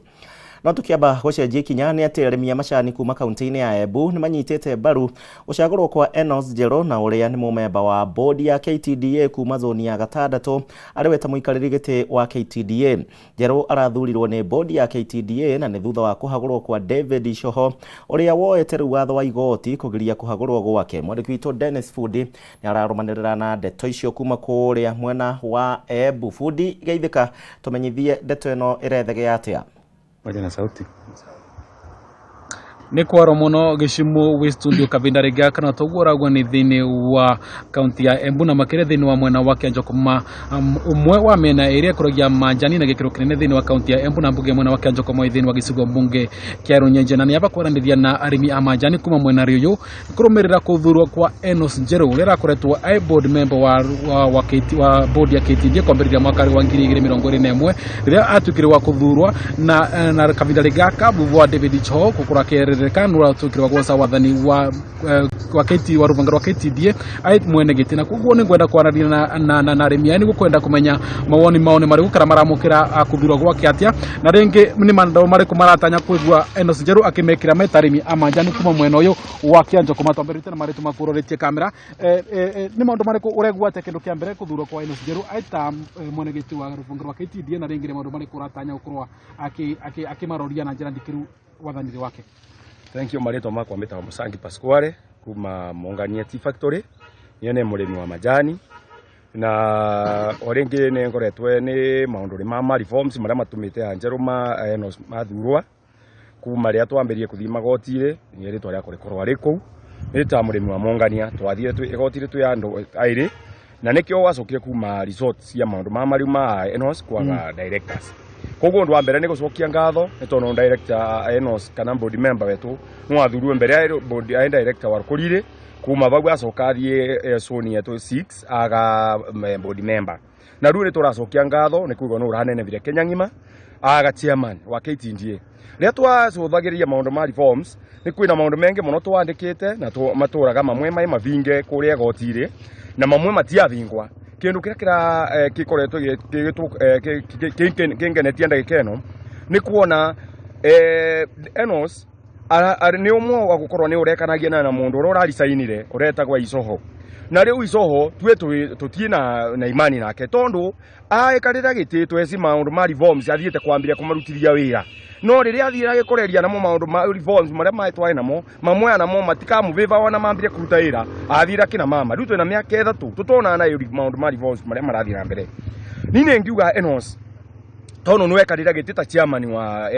No tukiamba gũcenjia ikinya nĩ atĩ arĩmi a macani kuma kaunti-inĩ ya Embu nĩ manyitĩte mbaru gũcagũrwo kwa Enos Njerũ na ũrĩa nĩ mũmemba wa bodi ya KTDA kuma zoni ya gatandatũ arĩ we ta mũikarĩri gĩtĩ wa KTDA. Njerũ arathurirwo nĩ bodi ya KTDA na nĩ thutha wa kũhagũrwo kwa David Icoho ũrĩa woete rĩu watho wa igoti kũgiria kũhagũrwo gwake. Mwandĩki witũ Dennis Fundi nĩ ararũmanĩrĩra na ndeto icio kuma kũrĩa mwena wa Embu. Fundi, geithĩka tũmenyithie ndeto ĩno ĩrethegea atĩa. Waja na sauti. Nĩ kwaro mũno gĩcimu wĩ studio kavinda rĩngĩ kana toguo ũragua nĩ thĩinĩ wa kaunti ya Embu na makĩria thĩinĩ wa mwena wa Kĩanjũkũma, ũmwe wa mĩena ĩrĩa ĩkũragia manjani na gĩkĩro kĩnene thĩinĩ wa kaunti ya Embu na mbunge mwena wa Kĩanjũkũma thĩinĩ wa gĩcigo mbunge kĩa Runyenje, na nĩamba kwaranĩria na arĩmi a manjani kuma mwena ũyũ kũrũmĩrĩra kũthurwo kwa Enos Njerũ ũrĩa ũrakoretwo ai board member wa board ya KTDA kwambĩrĩria mwaka wa 2021 rĩrĩa atuĩkire wa kũthurwo na kavinda rĩngĩ gaka wa David Cho gũkorwo akĩerereka nĩ ũratuĩkire wa gwoca wathani wa KT wa rũhonge rwa KTDA ai mwene gĩtĩ, na koguo nĩ ngwenda kwaranĩria na arĩmi aya nĩguo kwenda kũmenya mawoni mao nĩ marĩkũ kana maramũkĩra kũthurwo gwake atĩa, na rĩngĩ nĩ maũndũ marĩkũ maratanya kũigua Enos Njerũ akĩmekĩra meta arĩmi a manjani kuma mwena ũyũ wa Kĩanjũkũma. Twambĩrĩrie na marĩtwa maku ũroretie kamera, nĩ maũndũ marĩkũ ũraigua atĩa kĩndũ kĩa mbere kũthurwo kwa Enos Njerũ aita mwene gĩtĩ wa rũhonge rwa KTDA, na rĩngĩ nĩ maũndũ marĩkũ ũratanya gũkorwo akĩmaroria na njĩra ndikĩru wathani-inĩ wake? Thank you. Marĩtwa makwa metagwo Musangi Pasquale kuma Mongania Tea Factory. Niĩ nĩ mũrĩmi wa majani na o rĩngĩ nĩ ngoretwo nĩ maũndũ ma reforms marĩa matũmĩte Anjerũ ma Enos mathurwa kuma rĩrĩa twambĩrĩrie kũthiĩ magoti-inĩ. Niĩ rĩtwa rĩakwa rĩkorwo rĩ kũu nĩ ta mũrĩmi wa Mongania, twathire igoti-inĩ twĩ andũ aĩrĩ, na nĩkĩo gwacokire kuma results cia maũndũ ma mariu ma Enos kwaga directors. Koguo ũndũ wa mbere nĩ gũcokia ngatho nĩ tondũ director Enos kana board member wetũ nĩ wathurirwe mbere ya board ya director wa Rũkũrire, kuma vau acoka athiĩ zone yetu 6 aga board member, na rĩu nĩ tũracokia ngatho nĩ kuigua nĩ ũranenevire Kenya ng'ima aga chairman wa KTDA. Rĩrĩa twacũthagĩrĩria maũndũ ma reforms, nĩ kwĩna maũndũ mengĩ mũno twandĩkĩte na matũraga mamwe mai mavinge kũrĩa igoti-inĩ na mamwe matiavingwa. Kĩndũ kĩrĩa kĩra gĩkoretwo kĩngenetie ndagĩka ĩno nĩ kuona Enos nĩ ũmwe wa gũkorwo nĩ ũrekanagia na mũndũ ũrĩa ũraricainire ũretagwo Icoho, na rĩu Icoho tuĩ tũtiĩ na imani nake tondũ aikarĩra gĩtĩ tweci maũndũ ma reforms athiĩte kwambĩrĩria kũmarutithia wĩra, no rĩrĩa athiĩ agĩkoreria namo maũndũ ma reforms marĩa matwae namo mamwe namo matikamũvĩva ona mambire kũruta wĩra, athire akĩna mama. Rĩu twĩna mĩaka 3 tũtonana na maũndũ ma reforms marĩa marathiĩ na mbere. Niĩ nĩ ngiuga Enos, tondũ nĩ wekarĩra gĩtĩ ta chairman wa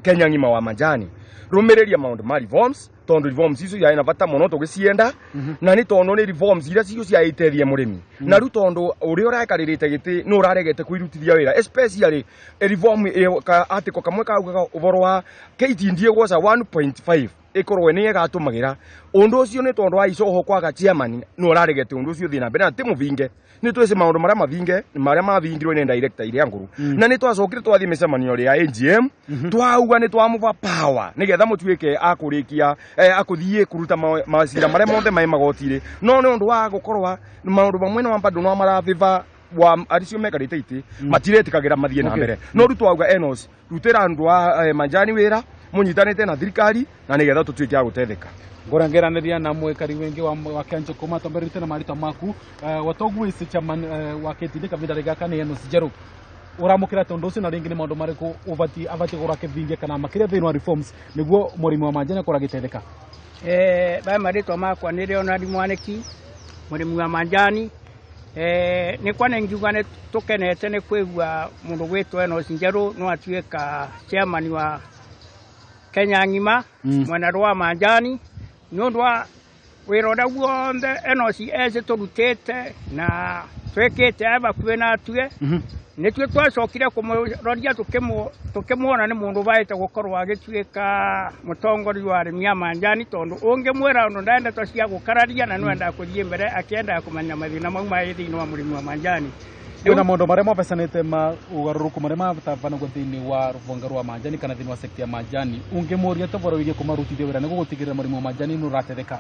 Kenya ng'ima wa majani, rũmĩrĩria maũndũ ma reforms tondũ reforms icio ciarĩ na bata mũno tũgĩcienda, na nĩ tondũ nĩ reforms iria cio ciaiteithia mũrĩmi, na rĩu tondũ ũrĩa ũrekarĩrĩte gĩtĩ nĩ ũraregete kwĩrutithia wĩra, especially reform article kamwe kaugaga ũhoro wa KTDA gwoca 1.5 ĩkorwo nĩ ĩgatũmagĩra ũndũ ũcio, nĩ tondũ wa Icoho kwaga chairman nĩ ũraregete ũndũ ũcio ũthiĩ na mbere na ti mũvinge. Nĩ twĩci maũndũ marĩa mavinge marĩa mavingirwo nĩ director iria ngũrũ, na nĩ twacokire twathiĩ mĩcemanio ya AGM twauga nĩ twamũba power nĩgetha mũtuĩke akũrĩkia akũthiĩ kũruta macira marĩa mothe mai magoti-inĩ, no nĩ ũndũ wa gũkorwa maũndũ mamwe no bado no maraviva wa aricio mekarĩte itĩ matiretĩkagĩra mathiĩ na mbere. No rĩu twauga Enos, rutĩra andũ a manjani wĩra mũnyitanĩte na thirikari na nĩgetha tũtuĩke a gũtetheka. Ngũrangeranĩria na mwĩkari wĩngĩ wa Kĩanjũkũma, twambĩrĩrie na marĩtwa maku, watogwĩci chairman wa KTDA kavinda gaka nĩ Enos Njerũ, ũramũkĩra atĩa ũndũ ũcio, na rĩngĩ nĩ maũndũ marĩkũ ũbatiĩ abatiĩ gũkorwo akĩvingia kana makĩria thĩinĩ wa reforms nĩguo mũrĩmi wa manjani akorwo agĩteithĩka? Baya marĩtwa makwa nĩ Leonard Mwaniki, mũrĩmi wa manjani. Nĩ kwa nĩ ngiuga nĩ tũkenete nĩ kwĩgua mũndũ gwĩtwo Enos Njerũ no atuĩka chairman wa Kenya ng'ima mwena rwa manjani, nĩ ũndũ wa wĩra ũrĩa guothe Enos eci tũrutĩte na twĩkĩte e bakuĩ na atue. Nĩtuo twacokire kũmũroria tũkĩmuona nĩ mũndũ ũbaĩte gũkorwo agĩtuĩka mũtongoria wa arĩmi a manjani, tondũ ũngĩmwĩra ũndũ ndae ndeto cia gũkararia na nĩwendaga kũthiĩ mbere akĩendaga kũmenya mathĩna mau marĩ thĩinĩ wa mũrĩmi wa manjani. Kwĩna maũndũ marĩa mabecanĩte ma ũgarũrũku marĩa matabanagwo thĩinĩ wa rũhonge rwa manjani kana thĩinĩ wa sekta ya manjani, ũngĩmũria toboro wĩgiĩ kũmarutithia wĩra nĩguo gũtigĩrĩra mũrĩmi wa manjani nĩ ũrateithĩka?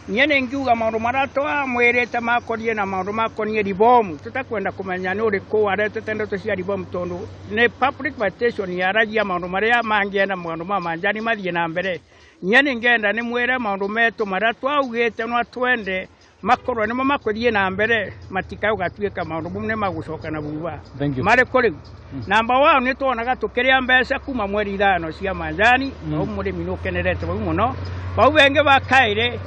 Niĩ nĩ ngiuga maũndũ marĩa twamwĩrĩte makorie na maũndũ makonie reform, tũtakwenda kũmenya nĩ ũrĩkũ aretete ndeto cia reform, tondũ nĩ public participation yaragia maũndũ marĩa mangĩenda maũndũ ma manjani mathiĩ na mbere. Niĩ nĩ ngenda nĩ mwĩre maũndũ metũ marĩa twaugĩte no twende makorwo nĩmo makũthiĩ na mbere, matikae gũgatuĩka maũndũ mau nĩ magũcoka na thutha. Thank you. Marĩkũ rĩu? Namba one, nĩ tuonaga tũkĩrĩa mbeca kuma mweri 5 cia manjani, vau mũrĩmi nĩ ũkenerete vau mũno. Vau bengĩ bakaĩrĩ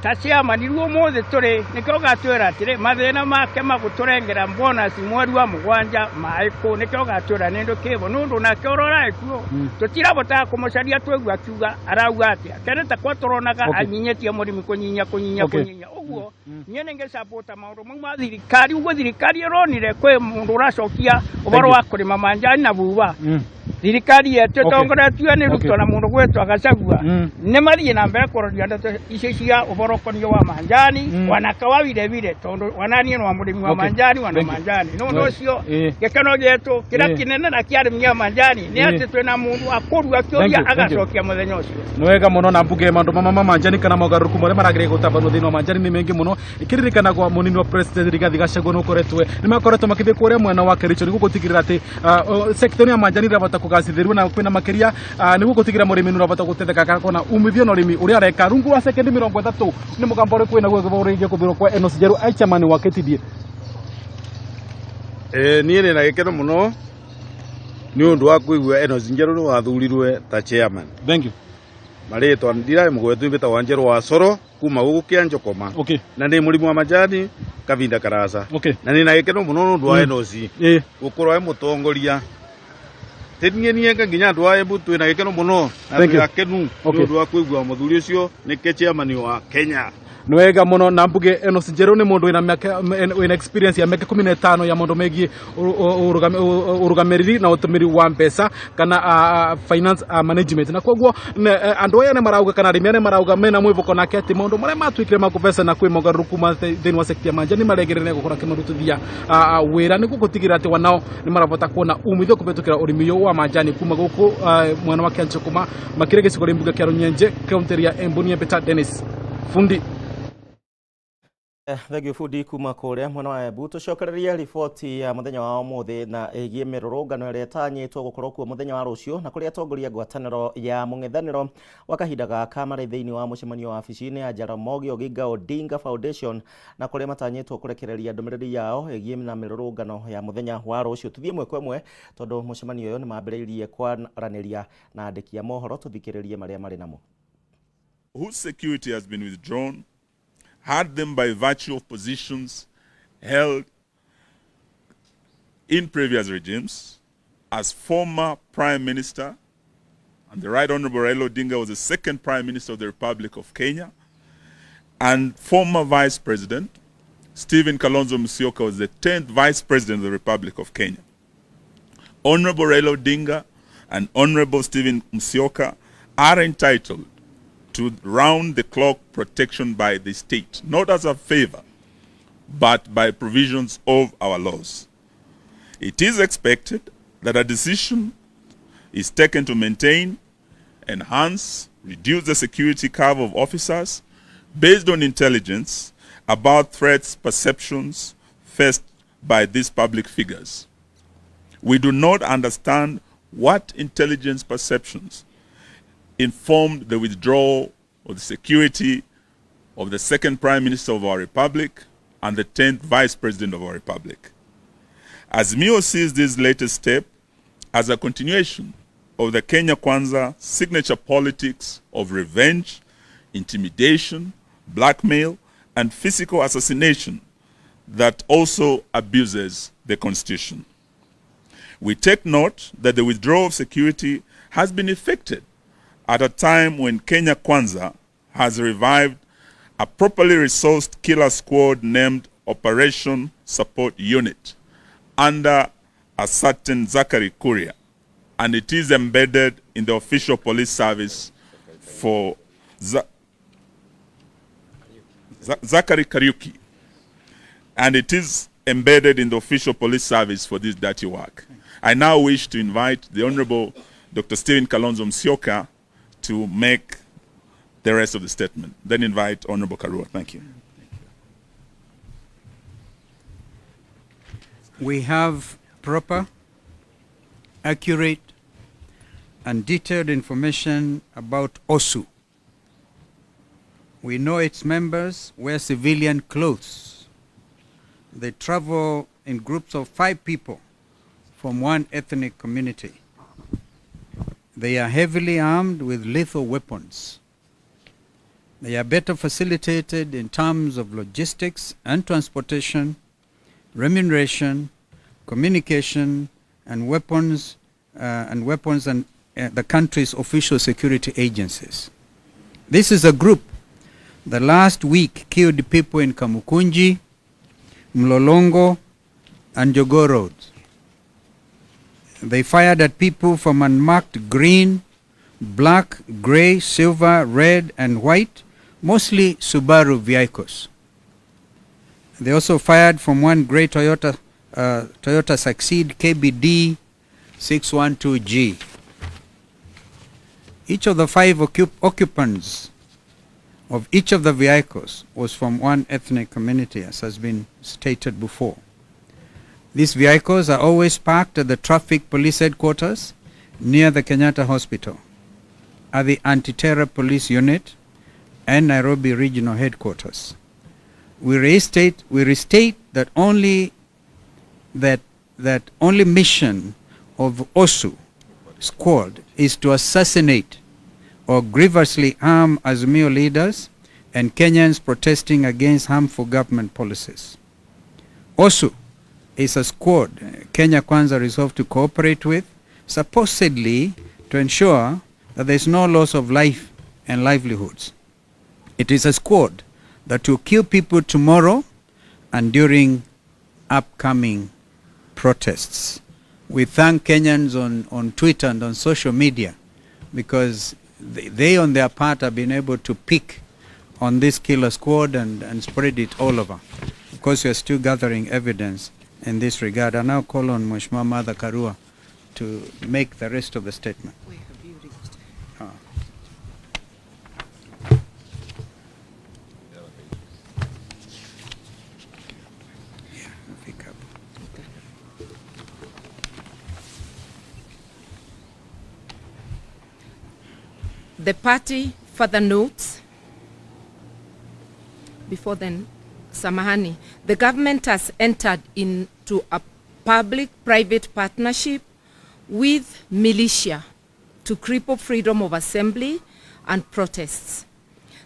Ta chairman rĩu ũmũthĩ tũrĩ nĩkĩo ũgatwĩra atĩrĩ mathĩna make magũtũrengera bonus mweri wa mũgwanja maĩ kũ nĩkĩo ũgatwĩra nĩ ndũ kĩbo nĩ ũndũ nake ũrora ĩkuo tũtirabotaga kũmũcaria twĩgua akiuga arauga atĩa kene ta kwa tũronaga anyinyĩtie mũrĩmi kũnyinya kũnyinya kũnyinya ũguo niĩ nĩ ngĩcapota maũndũ mau ma thirikari ũguo thirikari ĩronire kwĩ mũndũ ũracokia ũhoro wa kũrĩma manjani na buba thirikari yetu ĩtongoretio nĩ Ruto na mũndũ gwĩtwo Gachagua nĩ mathiĩ na mbere kũroria ndeto icio cia ũhoro ũkoniĩ wa manjani wanaka wa vile vile tondũ wananiĩ nĩ wa mũrĩmi wa manjani wana manjani nĩ ũndũ ũcio gĩkeno gĩetũ kĩrĩa kĩnene na kĩa arĩmi a manjani nĩ atĩ twĩna mũndũ akũrua kĩũria agacokia mũthenya ũcio. Nĩ wega mũno na mbuge maũndũ mama ma manjani kana mogarũrũku marĩa marageria gũtabanwo thĩinĩ wa manjani nĩ maingĩ mũno ikĩririkanagwo mũnini wa president Rigathi Gachagua nĩ ũkoretwe nĩ makoretwo makĩthiĩ kũrĩa mwena wa Kericho nĩguo gũtigĩrĩra atĩ sector ĩno ya manjani ĩrabota kũgacĩrithĩrwo na kwĩna makĩria nĩguo gũtigĩrĩra mũrĩmi nĩ ũrabota gũtetheka kana kuona umithio na ũrĩmi ũrĩa areka rungu rwa sekendi 30 nĩ mũgambo ũrĩkũ wĩnaguo ũrĩgie kũthurwo kwa Enos Njeru ai chairman wa KTDA? Niĩ ndĩ na gĩkeno mũno nĩ ũndũ wa kũigua Enos Njerũ nĩ wathurirwe ta chairman. Thank you. Marĩtwa ndirarĩ mũgwetu mbĩtagwa Njerũ wa Coro kuma gũkũ kĩa Njokoma na ndĩ mũrĩmi wa majani kavinda karasa na nĩ na gĩkeno mũno nĩ ũndũ wa Enos gũkorwo e mũtongoria ti niĩ nienga nginya andũ a Embu twĩna gĩkeno mũno na Thank you. twĩ akenu nĩ ũndũ wa kũigua mũthuri ũcio nĩke chairman wa Kenya. Nĩ wega mũno na mbuge Enos Njeru nĩ mũndũ wĩna mĩaka wĩna experience ya mĩaka 15 ya maũndũ megiĩ ũrũgamĩrĩri na ũtũmĩri wa mbeca kana finance management na koguo andũ aya nĩ marauga kana arĩmi aya nĩ marauga mena mwĩvoko nake atĩ maũndũ marĩa matuĩkire ma kũbeca na kwĩ mogarũrũku ma thĩinĩ wa sector ya manjani maregereire gũkorwo akĩmarutithia wĩra nĩguo gũtigĩrĩra atĩ wanao nĩ marabota kuona umithio kũhĩtũkĩra ũrĩmi ũyũ wa manjani kuma gũkũ mwena wa Kĩanjũkũma makĩria gĩcigo kĩa mbunge kĩa Rũnyenje kaunti ya Embu. Niĩ Peter Dennis Fundi. Thank you Fundi kuma kũrĩa mwena wa Embu. Tũcokererie riboti ya mũthenya wa ũmũthĩ na ĩgiĩ mĩrũrũngano ĩrĩa ĩtanyĩtwo gũkorwo kuo mũthenya wa rũciũ na kũrĩa atongoria ngwatanĩro ya mũng'ethanĩro wa kahinda gaka marĩ thĩinĩ wa mũcemanio wa wabici-inĩ ya Jaramogi Oginga Odinga Foundation na kũrĩa matanyĩtwo kũrekereria ndũmĩrĩri yao ĩgiĩ na mĩrũrũngano ya mũthenya wa rũciũ. Tũthiĩ ĩmwe kwa ĩmwe tondũ mũcemanio ũyũ nĩ mambĩrĩirie kwaranĩria na andĩki a mohoro tũthikĩrĩrie marĩa marĩ namo. Whose security has been withdrawn had them by virtue of positions held in previous regimes as former Prime Minister, and the Right Honorable Raila Odinga was the second Prime Minister of the Republic of Kenya, and former Vice President Stephen Kalonzo Musyoka was the 10th Vice President of the Republic of Kenya. Honorable Raila Odinga and Honorable Stephen Musyoka are entitled to round-the-clock protection by the state, not as a favor, but by provisions of our laws. It is expected that a decision is taken to maintain, enhance, reduce the security cover of officers based on intelligence about threats, perceptions faced by these public figures. We do not understand what intelligence perceptions informed the withdrawal of the security of the second Prime Minister of our Republic and the 10th Vice President of our Republic. Azimio sees this latest step as a continuation of the Kenya Kwanza signature politics of revenge, intimidation, blackmail, and physical assassination that also abuses the Constitution. We take note that the withdrawal of security has been effected at a time when Kenya Kwanza has revived a properly resourced killer squad named Operation Support Unit under a certain Zachary Kuria, and it is embedded in the official police service for Zachary Kariuki, and it is embedded in the official police service for this dirty work. I now wish to invite the Honorable Dr. Stephen Kalonzo Musyoka to make the rest of the statement. Then invite Honorable Karua. Thank you. We have proper, accurate, and detailed information about OSU. We know its members wear civilian clothes. They travel in groups of 5 people from one ethnic community. They are heavily armed with lethal weapons. They are better facilitated in terms of logistics and transportation, remuneration, communication, and weapons, and the country's official security agencies. This is a group that last week killed people in Kamukunji, Mlolongo, and Jogoo roads. They fired at people from unmarked green, black, gray, silver, red, and white, mostly Subaru vehicles. They also fired from one gray Toyota Succeed KBD 612G. Each of the 5 occupants of each of the vehicles was from one ethnic community, as has been stated before. These vehicles are always parked at the traffic police headquarters near the Kenyatta Hospital, at the anti-terror police unit, and Nairobi regional headquarters. We restate that only mission of OSU squad is to assassinate or grievously harm Azimio leaders and Kenyans protesting against harmful government policies. OSU is a squad Kenya Kwanza resolved to cooperate with, supposedly to ensure that there is no loss of life and livelihoods. It is a squad that will kill people tomorrow and during upcoming protests. We thank Kenyans on Twitter and on social media, because they on their part have been able to pick on this killer squad and spread it all over. Of course, we are still gathering evidence in this regard. I now call on Mheshimiwa Martha Karua to make the rest of the statement. Where have you reached? Yeah, pick up. Okay. The party further notes, before then, Samahani, the government has entered into a public-private partnership with militia to cripple freedom of assembly and protests.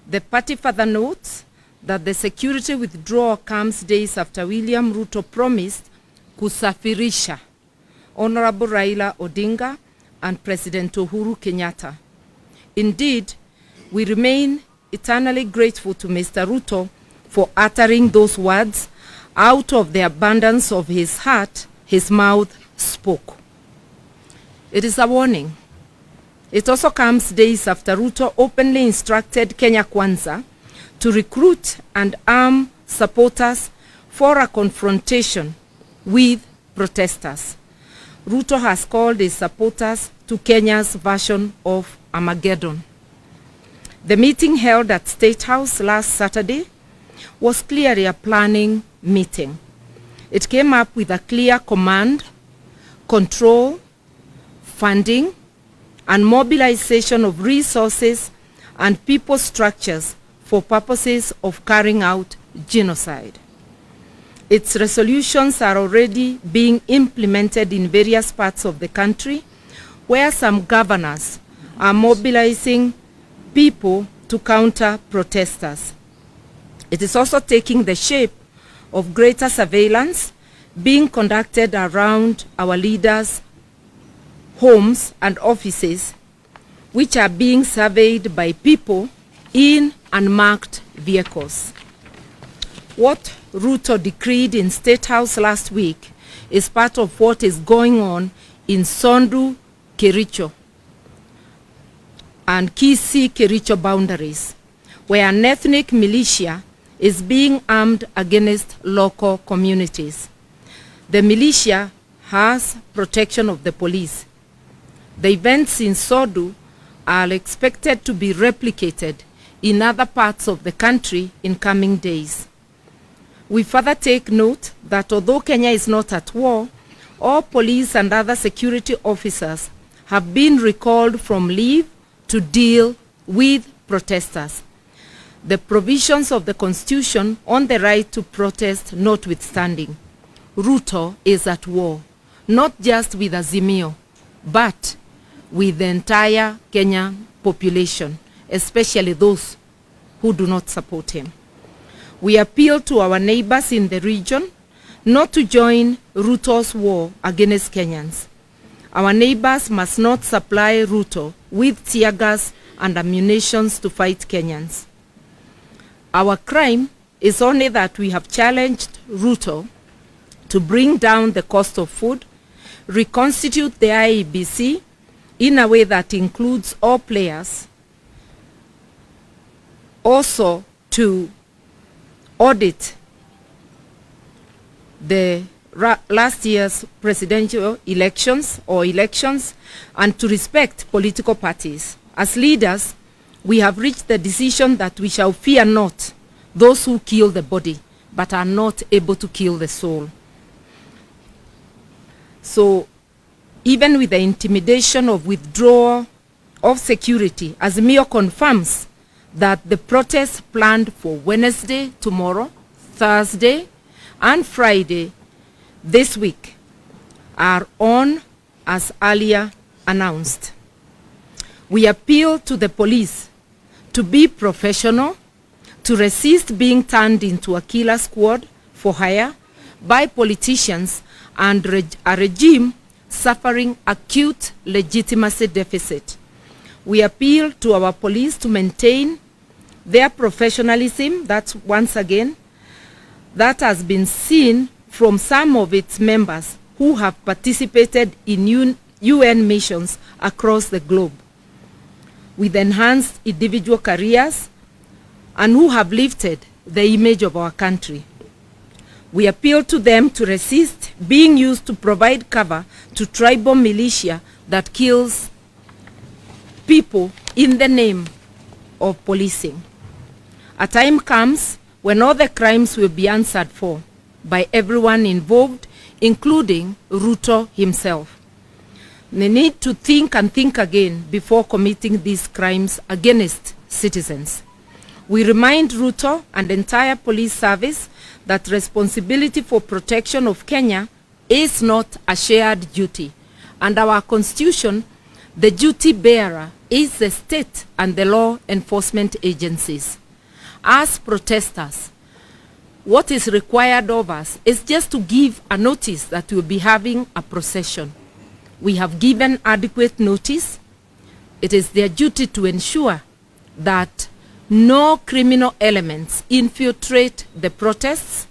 The party further notes that the security withdrawal comes days after William Ruto promised kusafirisha Honorable Raila Odinga and President Uhuru Kenyatta. Indeed, we remain eternally grateful to Mr. Ruto for uttering those words. Out of the abundance of his heart, his mouth spoke. It is a warning. It also comes days after Ruto openly instructed Kenya Kwanza to recruit and arm supporters for a confrontation with protesters. Ruto has called his supporters to Kenya's version of Armageddon. The meeting held at State House last Saturday was clearly a planning meeting. It came up with a clear command, control, funding, and mobilization of resources and people structures for purposes of carrying out genocide. Its resolutions are already being implemented in various parts of the country, where some governors are mobilizing people to counter protesters. It is also taking the shape of greater surveillance being conducted around our leaders' homes and offices, which are being surveyed by people in unmarked vehicles. What Ruto decreed in State House last week is part of what is going on in Sondu, Kericho, and Kisii Kericho boundaries, where an ethnic militia is being armed against local communities. The militia has protection of the police. The events in Sondu are expected to be replicated in other parts of the country in coming days. We further take note that although Kenya is not at war, all police and other security officers have been recalled from leave to deal with protesters. The provisions of the Constitution on the right to protest notwithstanding, Ruto is at war, not just with Azimio, but with the entire Kenyan population, especially those who do not support him. We appeal to our neighbors in the region not to join Ruto's war against Kenyans. Our neighbors must not supply Ruto with tear gas and ammunition to fight Kenyans. Our crime is only that we have challenged Ruto to bring down the cost of food, reconstitute the IEBC in a way that includes all players, also to audit the last year's presidential elections or elections and to respect political parties. As leaders, we have reached the decision that we shall fear not those who kill the body, but are not able to kill the soul. So even with the intimidation of withdrawal of security, Azimio confirms that the protests planned for Wednesday, tomorrow, Thursday, and Friday this week are on as earlier announced. We appeal to the police to be professional, to resist being turned into a killer squad for hire by politicians and a regime suffering acute legitimacy deficit. We appeal to our police to maintain their professionalism, that's once again, that has been seen from some of its members who have participated in UN missions across the globe with enhanced individual careers and who have lifted the image of our country. We appeal to them to resist being used to provide cover to tribal militia that kills people in the name of policing. A time comes when all the crimes will be answered for by everyone involved, including Ruto himself. They need to think and think again before committing these crimes against citizens. We remind Ruto and the entire police service that responsibility for protection of Kenya is not a shared duty. And our constitution, the duty bearer is the state and the law enforcement agencies. As protesters, what is required of us is just to give a notice that we'll be having a procession. We have given adequate notice. It is their duty to ensure that no criminal elements infiltrate the protests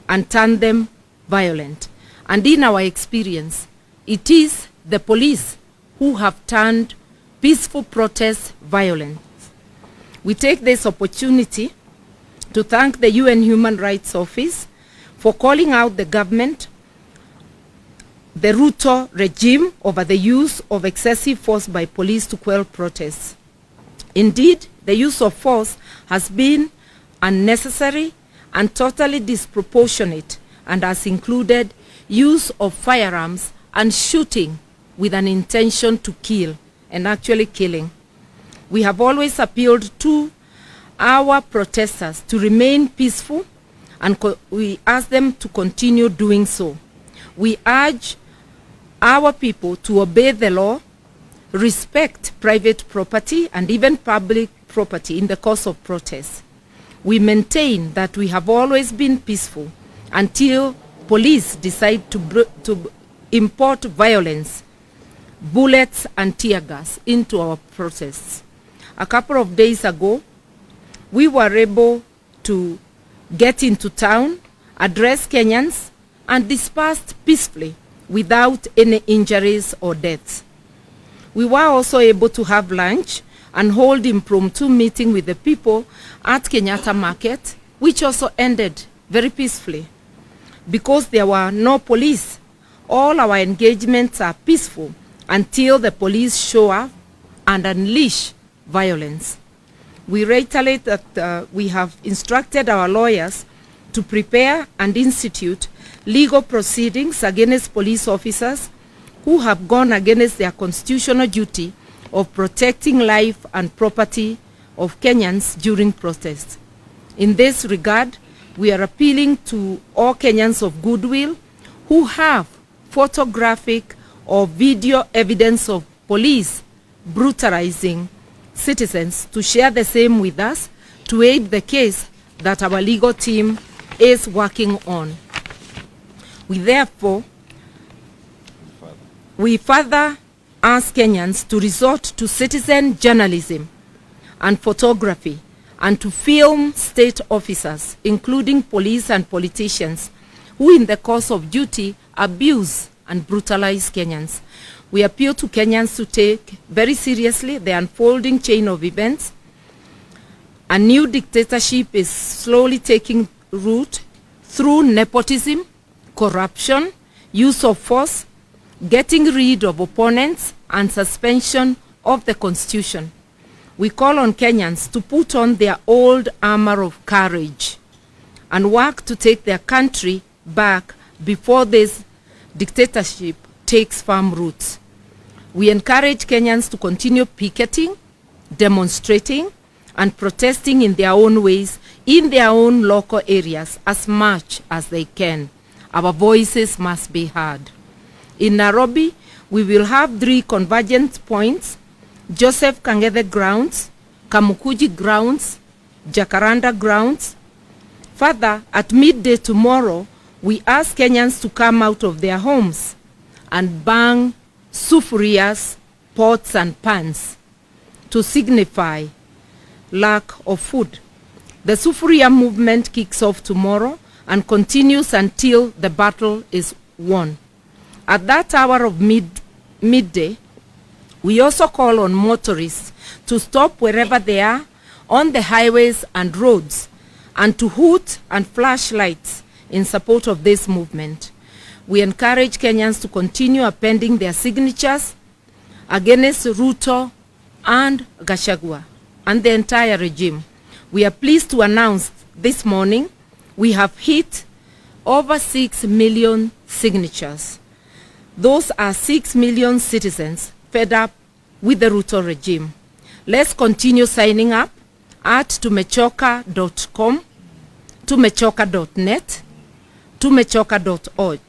and turn them violent. And in our experience, it is the police who have turned peaceful protests violent. We take this opportunity to thank the UN Human Rights Office for calling out the government, the Ruto regime, over the use of excessive force by police to quell protests. Indeed, the use of force has been unnecessary and totally disproportionate and has included use of firearms and shooting with an intention to kill and actually killing. We have always appealed to our protesters to remain peaceful, and we ask them to continue doing so. We urge our people to obey the law, respect private property and even public property in the course of protests. We maintain that we have always been peaceful until police decide to import violence, bullets and tear gas into our protests. A couple of days ago, we were able to get into town, address Kenyans, and dispersed peacefully without any injuries or deaths. We were also able to have lunch and hold impromptu meeting with the people at Kenyatta Market, which also ended very peacefully. Because there were no police, all our engagements are peaceful until the police show up and unleash violence. We reiterate that we have instructed our lawyers to prepare and institute legal proceedings against police officers who have gone against their constitutional duty of protecting life and property of Kenyans during protests. In this regard, we are appealing to all Kenyans of goodwill who have photographic or video evidence of police brutalizing citizens to share the same with us to aid the case that our legal team is working on. We therefore, we further ask Kenyans to resort to citizen journalism and photography and to film state officers, including police and politicians, who in the course of duty abuse and brutalize Kenyans. We appeal to Kenyans to take very seriously the unfolding chain of events. A new dictatorship is slowly taking root through nepotism, corruption, use of force, getting rid of opponents, and suspension of the constitution. We call on Kenyans to put on their old armor of courage and work to take their country back before this dictatorship takes firm roots. We encourage Kenyans to continue picketing, demonstrating, and protesting in their own ways, in their own local areas, as much as they can. Our voices must be heard. In Nairobi, we will have 3 convergence points: Joseph Kang'ethe Grounds, Kamukunji Grounds, Jacaranda Grounds. Further, at midday tomorrow, we ask Kenyans to come out of their homes and bang sufurias, pots and pans to signify lack of food. The Sufuria movement kicks off tomorrow and continues until the battle is won. At that hour of midday, we also call on motorists to stop wherever they are on the highways and roads and to hoot and flash lights in support of this movement. We encourage Kenyans to continue appending their signatures against Ruto and Gachagua and the entire regime. We are pleased to announce this morning we have hit over 6 million signatures. Those are 6 million citizens fed up with the Ruto regime. Let's continue signing up at tumechoka.com, tumechoka.net, tumechoka.org.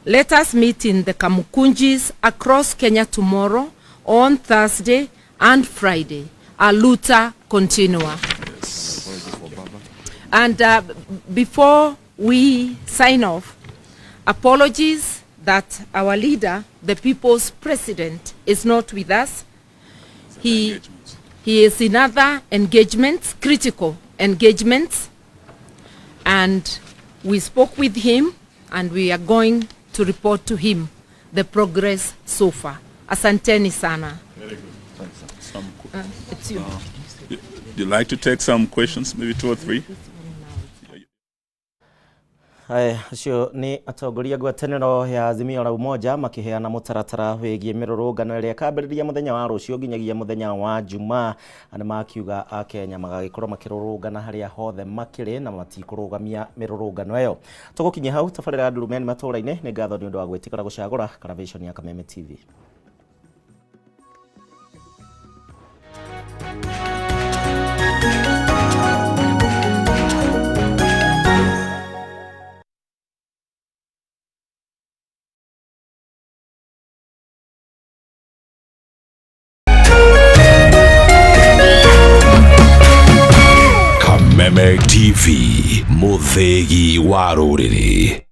Let us meet in the Kamukunjis across Kenya tomorrow on Thursday and Friday. A luta continua. Yes. And before we sign off, apologies that our leader, the people's president, is not with us. He is in other engagements, critical engagements, and we spoke with him and we are going to report to him the progress so far. Asanteni sana. Very good. Thanks. It's you. Do you like to take some questions, maybe 2 or 3? Acio nĩ atongoria ngwatanĩro ya Azimio la Umoja makĩheana mũtaratara wĩgiĩ mĩrũrũngano ĩrĩa ĩkambĩrĩria mũthenya wa rũciũ nginyagia mũthenya wa Jumaa. Na makiuga Akenya magagĩkorwo makĩrũrũngana harĩa hothe makĩrĩ na matikũrũgamia mĩrũrũngano ĩyo. Tũgũkinyia hau tabarĩra ya Ndurumeni matũũra-inĩ. Nĩ ngatho nĩ ũndũ wa gwĩtĩkĩra gũcagũra Karavation ya Kameme TV. Kameme TV, mũthĩgi wa rũrĩrĩ.